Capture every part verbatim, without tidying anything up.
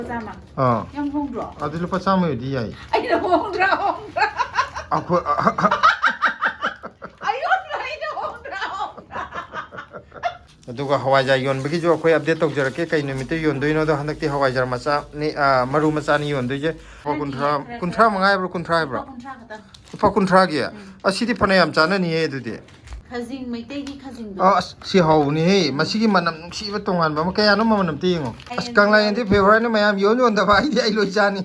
ꯆꯥꯝꯃ꯫ ꯑꯥ꯫ ꯌꯥꯝ ꯍꯣꯡꯗ꯭ꯔꯣ? ꯑꯗꯨ ꯂꯨꯄꯥ ꯆꯥꯝꯃ ꯑꯣꯏꯗꯤ ꯌꯥꯏ꯫ ꯑꯩꯅ ꯍꯣꯡꯗ꯭ꯔꯥ, ꯍꯣꯡꯗ꯭ꯔꯥ? ꯑꯩꯈꯣꯏ, ꯑ, ꯑ, ꯑ, ꯑꯌꯣꯟꯕ ꯑꯩꯅ ꯍꯣꯡꯗ꯭ꯔꯥ, ꯍꯣꯡꯗ꯭ꯔꯥ? ꯑꯗꯨꯒ ꯍꯋꯥꯏꯖꯥꯔ ꯌꯣꯟꯕꯒꯤꯁꯨ ꯑꯩꯈꯣꯏ update ꯇꯧꯖꯔꯛꯀꯦ, ꯀꯩ ꯅꯨꯃꯤꯠꯇ ꯌꯣꯟꯗꯣꯏꯅꯣꯗꯣ꯫ ꯍꯟꯗꯛꯇꯤ ꯍꯋꯥꯏꯖꯥꯔ ꯃꯆꯥꯅꯤ, ꯑ, ꯃꯔꯨ ꯃꯆꯥꯅꯤ ꯌꯣꯟꯗꯣꯏꯁꯦ꯫ ꯂꯨꯄꯥ ꯀꯨꯟꯊ꯭ꯔꯥ, ꯈꯔꯗꯤ ꯈꯔ ꯀꯨꯟꯊ꯭ꯔꯥ ꯃꯉꯥ ꯍꯥꯏꯕ꯭ꯔꯣ, ꯀꯨꯟꯊ꯭ꯔꯥ ꯍꯥꯏꯕ꯭ꯔꯣ? ꯂꯨꯄꯥ ꯀꯨꯟꯊ꯭ꯔꯥ ꯈꯛꯇꯪ꯫ ꯂꯨꯄꯥ ꯀꯨꯟꯊ꯭ꯔꯥꯒꯤ? ꯎꯝ꯫ ꯑꯁꯤꯗꯤ ꯐꯅ ꯌꯥꯝ ꯆꯥꯅꯅꯤꯍꯦ ꯑꯗꯨꯗꯤ꯫ ꯈꯖꯤꯡ, ꯃꯩꯇꯩꯒꯤ ꯈꯖꯤꯡꯗꯣ꯫ ꯑ, ꯑꯁ, ꯁꯤ ꯍꯥꯎꯕꯅꯤꯍꯦ꯫ ꯃꯁꯤꯒꯤ ꯃꯅꯝ ꯅꯨꯡꯁꯤꯕ ꯇꯣꯉꯥꯟꯕ ꯑꯃ, ꯀꯌꯥꯅꯣ ꯃꯃꯜ ꯑꯝꯇ ꯌꯦꯡꯉꯣ꯫ ꯑꯁ, ꯀꯪꯂꯥ ꯌꯦꯟꯗꯤ favourite ꯅꯤ ꯃꯌꯥꯝ, ꯌꯣꯟ ꯌꯣꯟꯗꯕ ꯑꯩꯗꯤ ꯑꯩ ꯂꯣꯏ ꯆꯥꯅꯤ꯫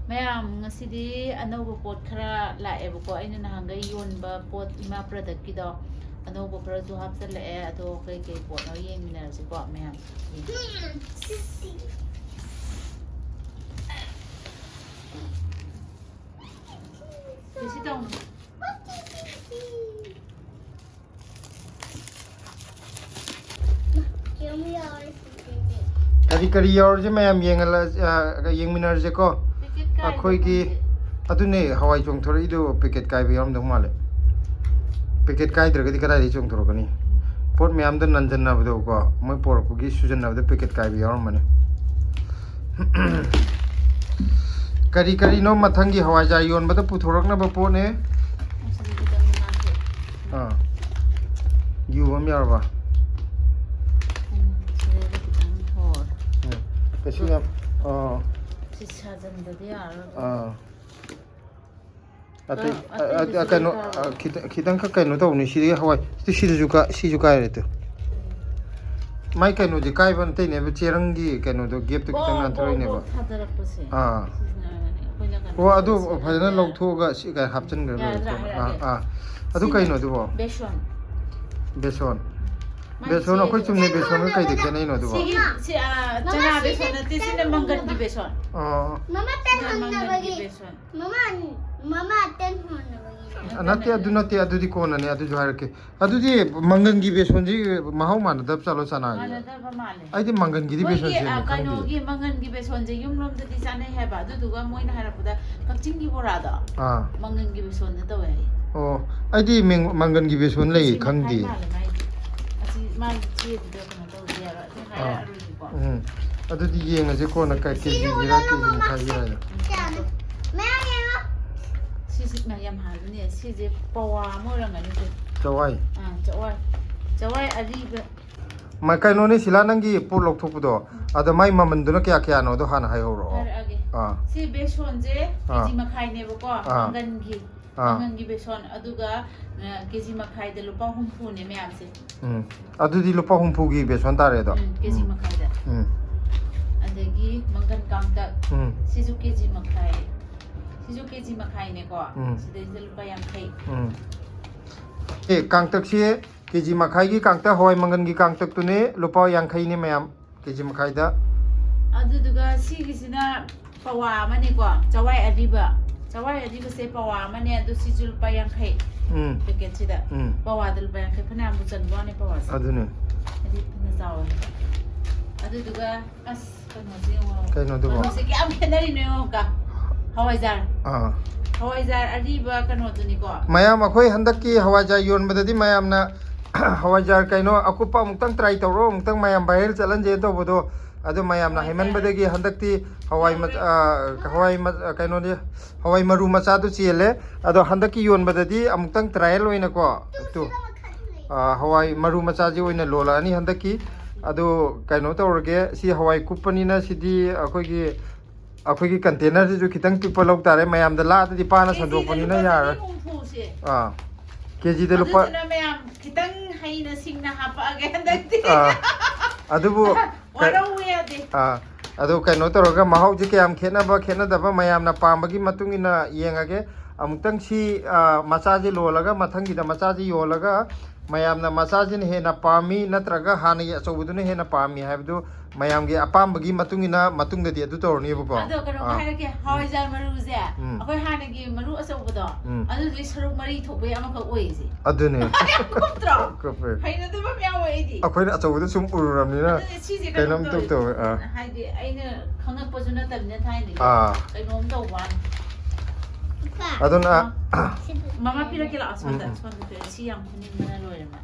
ꯃꯌꯥꯝ, ꯉꯁꯤꯗꯤ ꯑꯅꯧꯕ ꯄꯣꯠ ꯈꯔ ꯂꯥꯛꯑꯦꯕꯀꯣ꯫ ꯑꯩꯅ ꯅꯍꯥꯟꯈꯩ ꯌꯣꯟꯕ ꯄꯣꯠ, ꯏꯃꯥ product ꯀꯤꯗꯣ, ꯑꯅꯧꯕ ꯈꯔꯁꯨ ꯍꯥꯞꯆꯜꯂꯛꯑꯦ꯫ ꯑꯗꯣ ꯀꯩꯀꯩ ꯄꯣꯠꯅꯣ ꯌꯦꯡꯃꯤꯟꯅꯔꯁꯤꯀꯣ, ꯃꯌꯥꯝ꯫ ꯌꯦꯡꯁꯤ꯫ ꯀꯩꯁꯨ ꯇꯧꯅꯨ꯫ ꯀꯔꯤ ꯀꯔꯤ ꯌꯥꯎꯔꯤꯁꯦ ꯃꯌꯥꯝ ꯌꯦꯡꯍꯜꯂ-, ꯑ, ꯌꯦꯡꯃꯤꯟꯅꯔꯁꯦꯀꯣ꯫ Packet ꯀꯥꯏꯕ ꯑꯩꯈꯣꯏꯒꯤ ꯈꯪꯗꯦ꯫ ꯑꯗꯨꯅꯦ ꯍꯋꯥꯏ ꯆꯣꯡꯊꯣꯔꯛꯏꯗꯣ, packet ꯀꯥꯏꯕ ꯌꯥꯎꯔꯝꯗꯧ ꯃꯥꯜꯂꯦ꯫ Packet ꯀꯥꯏꯗ꯭ꯔꯒꯗꯤ ꯀꯗꯥꯏꯗꯒꯤ ꯆꯣꯡꯊꯣꯔꯛꯀꯅꯤ? ꯄꯣꯠ ꯃꯌꯥꯝꯗꯣ ꯅꯟꯖꯟꯅꯕꯗꯣꯀꯣ, ꯃꯣꯏ ꯄꯣꯔꯛꯄꯒꯤ ꯁꯨꯖꯟꯅꯕꯗ packet ꯀꯥꯏꯕ ꯌꯥꯎꯔꯝꯃꯅꯤ꯫ ꯀꯔꯤ ꯀꯔꯤꯅꯣ ꯃꯊꯪꯒꯤ ꯍꯋꯥꯏꯖꯥꯔ ꯌꯣꯟꯕꯗ ꯄꯨꯊꯣꯔꯛꯅꯕ ꯄꯣꯠꯅꯦ? ꯑꯁꯤꯗꯤ ꯈꯤꯇꯪ ꯅꯥꯟꯊꯣꯛ꯫ ꯑꯥ꯫ ꯌꯨ ꯑꯃ ꯌꯥꯎꯔꯕ? ꯎꯝ, ꯁꯤꯗꯩꯗ ꯈꯤꯇꯪ ꯍꯣꯔ꯫ ꯎꯝ꯫ ꯀꯩꯁꯨ ꯌꯥꯝ, ꯑꯥ꯫ ꯁꯤ ꯁꯥꯖꯟꯗꯗꯤ ꯌꯥꯔꯔꯣꯏ꯫ ꯑꯥ꯫ ꯑꯇꯩ, ꯑ, ꯑ, ꯑꯇꯩꯗꯨꯁꯨ ꯑ, ꯀꯩꯅꯣ, ꯂꯣꯏ ꯀꯥꯔꯦ꯫ ꯑ, ꯈꯤꯇꯪ, ꯈꯤꯇꯪꯈꯛ ꯀꯩꯅꯣ ꯇꯧꯕꯅꯤ꯫ ꯁꯤꯗꯒꯤ ꯍꯋꯥꯏ, ꯁꯤ, ꯁꯤꯗꯁꯨ ꯀꯥ-, ꯁꯤꯁꯨ ꯀꯥꯏꯔꯦ ꯇꯨ꯫ ꯃꯥꯏ ꯀꯩꯅꯣꯁꯦ ꯀꯥꯏꯕ ꯅꯠꯇꯦꯅꯦꯕ, ꯆꯦꯔꯪꯒꯤ ꯀꯩꯅꯣꯗꯣ, gap ꯇꯣ ꯈꯤꯇꯪ ꯑꯣ, ꯅꯥꯟꯊꯣꯔꯛꯏꯅꯦꯕ꯫ ꯑꯣ, ꯑꯣ, ꯊꯥꯗꯔꯛꯄꯁꯦ꯫ ꯑꯥ꯫ ꯁꯤꯁꯤꯅ ꯑꯩꯈꯣꯏꯅ ꯀꯩꯅꯣ ꯑꯣ, ꯑꯗꯨ ꯇꯧꯕꯁꯦ ꯐꯖꯅ ꯌꯥꯔꯦ꯫ ꯂꯧꯊꯣꯛꯑꯒ ꯁꯤ ꯀꯥꯏ ꯍꯥꯞꯆꯤꯟꯈ꯭ꯔ ꯂꯣꯏꯔꯦ ꯌꯥꯔꯗ꯭ꯔꯥ? ꯀꯣꯟꯅ꯫ ꯑꯥ, ꯍꯥꯏꯔꯛꯑꯒꯦ꯫ ꯑꯥ꯫ ꯑꯗꯨ ꯁꯤꯅ ꯀꯩꯅꯣ ꯑꯗꯨꯕꯣ? ꯕꯦꯁꯣꯟ꯫ ꯕꯦꯁꯣꯟ꯫ ꯃꯥꯏ ꯕꯦꯁꯣꯟ, ꯑꯩꯈꯣꯏ ꯆꯦꯁꯦ꯫ ꯆꯨꯝꯅ ꯕꯦꯁꯣꯟꯒ ꯀꯩꯗ ꯈꯦꯠꯅꯩꯅꯣ ꯑꯗꯨꯕꯣ? ꯁꯤꯒꯤ, ꯁꯤ, ꯑꯥ, ꯃꯃꯥ, ꯆꯅꯥ ꯁꯤꯗꯤ ꯕꯦꯁꯣꯟ ꯅꯠꯇꯦ, ꯁꯤꯅ ꯃꯪꯒꯟꯒꯤ ꯕꯦꯁꯣꯟ꯫ ꯑꯣ꯫ ꯃꯃꯥ, ꯇꯟ ꯁꯤꯅ ꯃꯪꯒꯟꯒꯤ ꯍꯧꯅꯕꯒꯤ꯫ ꯕꯦꯁꯣꯟ꯫ ꯃꯃꯥ, ꯃꯃꯥ, ꯇꯟ ꯍꯧꯅꯕꯒꯤ꯫ ꯑ, ꯅꯠꯇꯦ, ꯑꯗꯨ ꯅꯠꯇꯦ, ꯑꯗꯨꯗꯤ ꯀꯣꯟꯅꯅꯦ, ꯑꯗꯨꯁꯨ ꯍꯥꯏꯔꯛꯀꯦ꯫ ꯑꯗꯨꯗꯤ ꯃꯪꯒꯟꯒꯤ ꯕꯦꯁꯣꯟꯁꯤ ꯃꯍꯥꯎ ꯃꯥꯟꯅꯗꯕ ꯆꯥꯠꯂꯣ ꯆꯅꯥꯒꯤ? ꯃꯥꯟꯅꯗꯕ ꯃꯥꯜꯂꯦ꯫ ꯑꯩꯗꯤ ꯃꯪꯒꯟꯒꯤꯗꯤ ꯃꯣꯏꯒꯤ, ꯕꯦꯁꯣꯟ ꯑ, ꯁꯦꯝꯃꯦ ꯈꯪꯗꯦ꯫ ꯀꯩꯅꯣꯒꯤ ꯃꯪꯒꯟꯒꯤ ꯕꯦꯁꯣꯟꯁꯦ ꯌꯨꯝꯂꯣꯝꯗꯗꯤ ꯆꯥꯅꯩ ꯍꯥꯏꯕ, ꯑꯗꯨꯗꯨꯒ ꯃꯣꯏꯅ ꯍꯥꯏꯔꯛꯄꯗ ꯀꯛꯆꯤꯡꯒꯤ ꯕꯣꯔꯥꯗꯣ ꯑꯥ꯫ ꯃꯪꯒꯟꯒꯤ ꯕꯦꯁꯣꯟꯗ ꯇꯧꯋꯦ ꯍꯥꯏꯌꯦ꯫ ꯑꯣ, ꯑꯩꯗꯤ ꯃꯦꯡ-, ꯃꯪꯒꯟꯒꯤ ꯕꯦꯁꯣꯟ ꯂꯩ, ꯁꯤ ꯃꯈꯥꯏ ꯈꯪꯗꯦ꯫ ꯃꯥꯜꯂꯦ ꯃꯥꯏꯁꯦ꯫ ꯑꯁꯤ ꯃꯥꯒꯤ ꯆꯦꯗꯨꯗ ꯀꯩꯅꯣ ꯇꯧꯗꯦ ꯌꯥꯔꯣꯏ꯫ ꯑꯗꯨ ꯑꯥ꯫ ꯍꯥꯏꯔꯛꯑꯔꯣꯏꯒꯦꯀꯣ꯫ ꯎꯝ꯫ ꯑꯗꯨꯗꯤ ꯌꯦꯡꯉꯁꯤ ꯀꯣꯟꯅ ꯀꯩ ꯀꯦꯖꯤꯒꯤꯔ ꯀꯦꯖꯤ ꯃꯈꯥꯏꯒꯤꯔ ꯍꯥꯏꯗꯣ꯫ ꯁꯤꯁꯤ ꯃꯌꯥꯝ ꯍꯥꯏꯕꯅꯦ꯫ ꯁꯤꯁꯦ ꯄꯋꯥ ꯑꯃ ꯑꯣꯏꯔꯝꯒꯅꯤ ꯁꯦ꯫ ꯆꯋꯥꯏ꯫ ꯑꯥ, ꯆꯋꯥꯏ꯫ ꯆꯋꯥꯏ ꯑꯔꯤꯕ꯫ ꯃ-, ꯀꯩꯅꯣꯅꯤ ꯁꯤꯂꯥ, ꯅꯪꯒꯤ ꯄꯣꯠ ꯂꯧꯊꯣꯛꯄꯗꯣ, ꯑꯗꯣ ꯃꯥꯏ ꯃꯃꯟꯗꯨꯅ ꯀꯌꯥ ꯀꯌꯥꯅꯣꯗꯣ ꯍꯥꯟꯅ ꯍꯥꯏꯍꯧꯔꯛꯑꯣ꯫ ꯍꯥꯏꯔꯛꯑꯒꯦ꯫ ꯑꯥ꯫ ꯁꯤ ꯕꯦꯁꯣꯟꯁꯦ ꯑꯥ꯫ ꯀꯦꯖꯤ ꯃꯈꯥꯏꯅꯦꯕꯀꯣ, ꯑꯥ꯫ ꯃꯪꯒꯟꯒꯤ꯫ ꯑꯥ꯫ ꯃꯪꯒꯟꯒꯤ ꯕꯦꯁꯣꯟ꯫ ꯑꯗꯨꯒ, ꯑ, ꯀꯦꯖꯤ ꯃꯈꯥꯏꯗ ꯂꯨꯄꯥ ꯍꯨꯝꯐꯨꯅꯦ ꯃꯌꯥꯝꯁꯦ꯫ ꯎꯝ꯫ ꯑꯗꯨꯗꯤ ꯂꯨꯄꯥ ꯍꯨꯝꯐꯨꯒꯤ ꯕꯦꯁꯣꯟ ꯇꯥꯔꯦ ꯑꯗꯣ꯫ ꯎꯝ, ꯀꯦꯖꯤ ꯎꯝ꯫ ꯃꯈꯥꯏꯗ꯫ ꯎꯝ꯫ ꯑꯗꯒꯤ ꯃꯪꯒꯟ ꯀꯥꯡꯇꯛ꯫ ꯎꯝ꯫ ꯁꯤꯁꯨ ꯀꯦꯖꯤ ꯃꯈꯥꯏ꯫ ꯁꯤꯁꯨ ꯀꯦꯖꯤ ꯃꯈꯥꯏꯅꯦꯀꯣ꯫ ꯎꯝ꯫ ꯁꯤꯗꯩꯁꯤꯗ ꯂꯨꯄꯥ ꯌꯥꯡꯈꯩ꯫ ꯎꯝ꯫ ꯑꯦ, ꯀꯥꯡꯇꯛꯁꯤ ꯀꯦꯖꯤ ꯃꯈꯥꯏꯒꯤ ꯀꯥꯡꯇꯛ, ꯍꯋꯥꯏ ꯃꯪꯒꯟꯒꯤ ꯀꯥꯡꯇꯛꯇꯨꯅꯦ, ꯂꯨꯄꯥ ꯌꯥꯡꯈꯩꯅꯦ ꯃꯌꯥꯝ, ꯀꯦꯖꯤ ꯃꯈꯥꯏꯗ꯫ ꯑꯗꯨꯗꯨꯒ ꯁꯤꯒꯤꯁꯤꯅ ꯄꯋꯥ ꯑꯃꯅꯦꯀꯣ, ꯆꯋꯥꯏ ꯑꯔꯤꯕ꯫ ꯆꯋꯥꯏ ꯑꯔꯤꯕꯁꯦ ꯄꯋꯥ ꯑꯃꯅꯦ, ꯑꯗꯣ ꯁꯤꯁꯨ ꯂꯨꯄꯥ ꯌꯥꯡꯈꯩ꯫ ꯎꯝ꯫ ꯄꯦꯀꯦꯠꯁꯤꯗ꯫ ꯎꯝ꯫ ꯄꯋꯥꯗ ꯂꯨꯄꯥ ꯌꯥꯡꯈꯩ ꯐꯅꯌꯥꯝꯕꯨ ꯆꯟꯕ ꯋꯥꯅꯦ ꯄꯋꯥꯁꯦ꯫ ꯑꯗꯨꯅꯦ꯫ ꯍꯥꯏꯗꯤ ꯐꯅ ꯆꯥꯎꯋꯦ꯫ ꯑꯗꯨꯗꯨꯒ ꯑꯁ ꯀꯩꯅꯣꯁꯦ ꯌꯦꯡꯉꯣ꯫ ꯀꯩꯅꯣꯗꯨꯕꯣ? ꯀꯩꯅꯣꯁꯦ ꯀꯌꯥꯝ ꯈꯦꯠꯅꯔꯤꯅꯣ ꯌꯦꯡꯉꯣ ꯀꯥ꯫ ꯍꯋꯥꯏꯖꯥꯔ꯫ ꯑꯥ꯫ ꯍꯋꯥꯏꯖꯥꯔ ꯑꯔꯤꯕ ꯀꯩꯅꯣꯗꯨꯅꯤꯀꯣ꯫ ꯃꯌꯥꯝ ꯑꯩꯈꯣꯏ ꯍꯟꯗꯛꯀꯤ ꯍꯋꯥꯏꯖꯥꯔ ꯌꯣꯟꯕꯗꯗꯤ ꯃꯌꯥꯝꯅ ꯍꯋꯥꯏꯖꯥꯔ ꯀꯩꯅꯣ ꯑꯀꯨꯞꯄ ꯑꯃꯨꯛꯇꯪ try ꯇꯧꯔꯣ, ꯑꯃꯨꯛꯇꯪ ꯃꯌꯥꯝ viral ꯆꯠꯍꯟꯁꯦ ꯇꯧꯕꯗꯣ, ꯑꯗꯨ ꯃꯌꯥꯝꯅ ꯍꯋꯥꯏꯖꯥꯔ꯫ ꯍꯩꯃꯟꯕꯗꯒꯤ ꯍꯟꯗꯛꯇꯤ ꯍꯋꯥꯏ ꯃꯆ-, ꯌꯥꯎꯔꯦ꯫ ꯑꯥ, ꯍꯋꯥꯏ ꯃ-, ꯀꯩꯅꯣꯅꯤ, ꯍꯋꯥꯏ ꯃꯔꯨ ꯃꯆꯥꯗꯨ ꯆꯦꯜꯂꯦ꯫ ꯑꯗꯣ ꯍꯟꯗꯛꯀꯤ ꯌꯣꯟꯕꯗꯗꯤ ꯑꯃꯨꯛꯇꯪ trial ꯑꯣꯏꯅꯀꯣ, ꯇꯨ, ꯑꯥ, ꯍꯋꯥꯏ ꯃꯔꯨ ꯃꯆꯥꯁꯤ ꯑꯣꯏꯅ ꯂꯣꯜꯂꯛꯑꯅꯤ ꯍꯟꯗꯛꯀꯤ꯫ ꯑꯗꯨ ꯀꯩꯅꯣ ꯇꯧꯔꯒꯦ, ꯁꯤ ꯍꯋꯥꯏ ꯀꯨꯞꯄꯅꯤꯅ ꯁꯤꯗꯤ ꯑꯩꯈꯣꯏꯒꯤ, ꯑꯩꯈꯣꯏꯒꯤ containerꯁꯤꯁꯨ ꯈꯤꯇꯪ ꯄꯤꯛꯄ ꯂꯧ ꯇꯥꯔꯦ, ꯃꯌꯥꯝꯗ ꯂꯥꯗꯗꯤ ꯄꯥꯅ ꯁꯟꯗꯣꯛꯄꯅꯤꯅ ꯌꯥꯔꯣꯏ꯫ ꯍꯨꯝꯐꯨꯁꯦ꯫ ꯑꯥ, ꯀꯦꯖꯤꯗ ꯂꯨꯄꯥ ꯑꯗꯨꯗꯨꯅ ꯃꯌꯥꯝ ꯈꯤꯇꯪ ꯍꯩꯅ ꯁꯤꯡꯅ ꯍꯥꯞꯄꯛꯑꯒꯦ ꯍꯟꯗꯛꯇꯤ꯫ ꯑꯥ, ꯑꯗꯨꯕꯨ ꯋꯥꯔꯧꯕ ꯌꯥꯗꯦ꯫ ꯑꯥ, ꯑꯗꯨ ꯀꯩꯅꯣ ꯇꯧꯔꯒ ꯃꯍꯥꯎꯁꯤ ꯀꯌꯥꯝ ꯈꯦꯠꯅꯕ ꯈꯦꯠꯅꯗꯕ ꯃꯌꯥꯝꯅ ꯄꯥꯝꯕꯒꯤ ꯃꯇꯨꯡ ꯏꯟꯅ ꯌꯦꯡꯉꯒꯦ꯫ ꯑꯃꯨꯛꯇꯪ ꯁꯤ, ꯑ, ꯃꯆꯥꯁꯦ ꯂꯣꯜꯂꯒ ꯃꯊꯪꯒꯤꯗ ꯃꯆꯥꯁꯦ ꯌꯣꯜꯂꯒ ꯃꯌꯥꯝꯅ ꯃꯆꯥꯁꯤꯅ ꯍꯦꯟꯅ ꯄꯥꯝꯃꯤ ꯅꯠꯇ꯭ꯔꯒ ꯍꯥꯟꯅꯒꯤ ꯑꯆꯧꯕꯗꯨꯅ ꯍꯦꯟꯅ ꯄꯥꯝꯃꯤ ꯍꯥꯏꯕꯗꯨ ꯃꯌꯥꯝꯒꯤ ꯑꯄꯥꯝꯕꯒꯤ ꯃꯇꯨꯡ ꯏꯟꯅ ꯃꯇꯨꯡꯗꯗꯤ ꯑꯗꯨ ꯇꯧꯔꯅꯦꯕꯀꯣ꯫ ꯑꯗꯣ ꯀꯩꯅꯣꯝ ꯑꯥ꯫ ꯍꯥꯏꯔꯛꯀꯦ, ꯍꯋꯥꯏꯖꯥꯔ ꯃꯔꯨꯁꯦ ꯎꯝ꯫ ꯑꯩꯈꯣꯏ ꯍꯥꯟꯅꯒꯤ ꯃꯔꯨ ꯑꯆꯧꯕꯗꯣ ꯎꯝ꯫ ꯑꯗꯨꯗꯨꯒꯤ ꯁꯔꯨꯛ ꯃꯔꯤ ꯊꯣꯛꯄꯒꯤ ꯑꯃꯈꯛ ꯑꯣꯏꯔꯤꯁꯦ꯫ ꯑꯗꯨꯅꯦ꯫ ꯌꯥꯝ ꯀꯨꯞꯇ꯭ꯔꯣ? ꯀꯨꯞꯄꯦ꯫ ꯍꯩꯅꯗꯕ ꯑꯃ ꯌꯥꯎꯋꯦ ꯑꯩꯗꯤ꯫ ꯑꯩꯈꯣꯏꯅ ꯑꯆꯧꯕꯗ ꯁꯨꯝ ꯎꯔꯨꯔꯕꯅꯤꯅ ꯑꯗꯨꯅꯦ ꯁꯤꯁꯦ ꯀꯩꯅꯣꯝ ꯀꯩꯅꯣꯝ ꯇꯧ ꯇꯧꯋꯦ꯫ ꯇꯧꯋꯦ꯫ ꯑꯥ꯫ ꯍꯥꯏꯗꯤ ꯑꯩꯅ ꯈꯪꯉꯛꯄꯁꯨ ꯅꯠꯇꯕꯅꯤꯅ ꯊꯥꯏꯅꯗꯤ꯫ ꯑꯥ꯫ ꯀꯩꯅꯣꯝ ꯇꯧꯕ ꯋꯥꯅꯤ꯫ ꯑꯗꯨꯅ ꯃꯃꯥ ꯄꯤꯔꯛꯀꯦ ꯂꯥꯛꯑꯣ, ꯁꯣꯝꯗ, ꯎꯝ, ꯎꯝ꯫ ꯁꯣꯝꯗ ꯄꯤꯔꯛꯑꯣ꯫ ꯁꯤ ꯌꯥꯝ ꯐꯨꯅꯤꯡꯕꯅ ꯂꯣꯏꯔꯦ ꯃꯥ꯫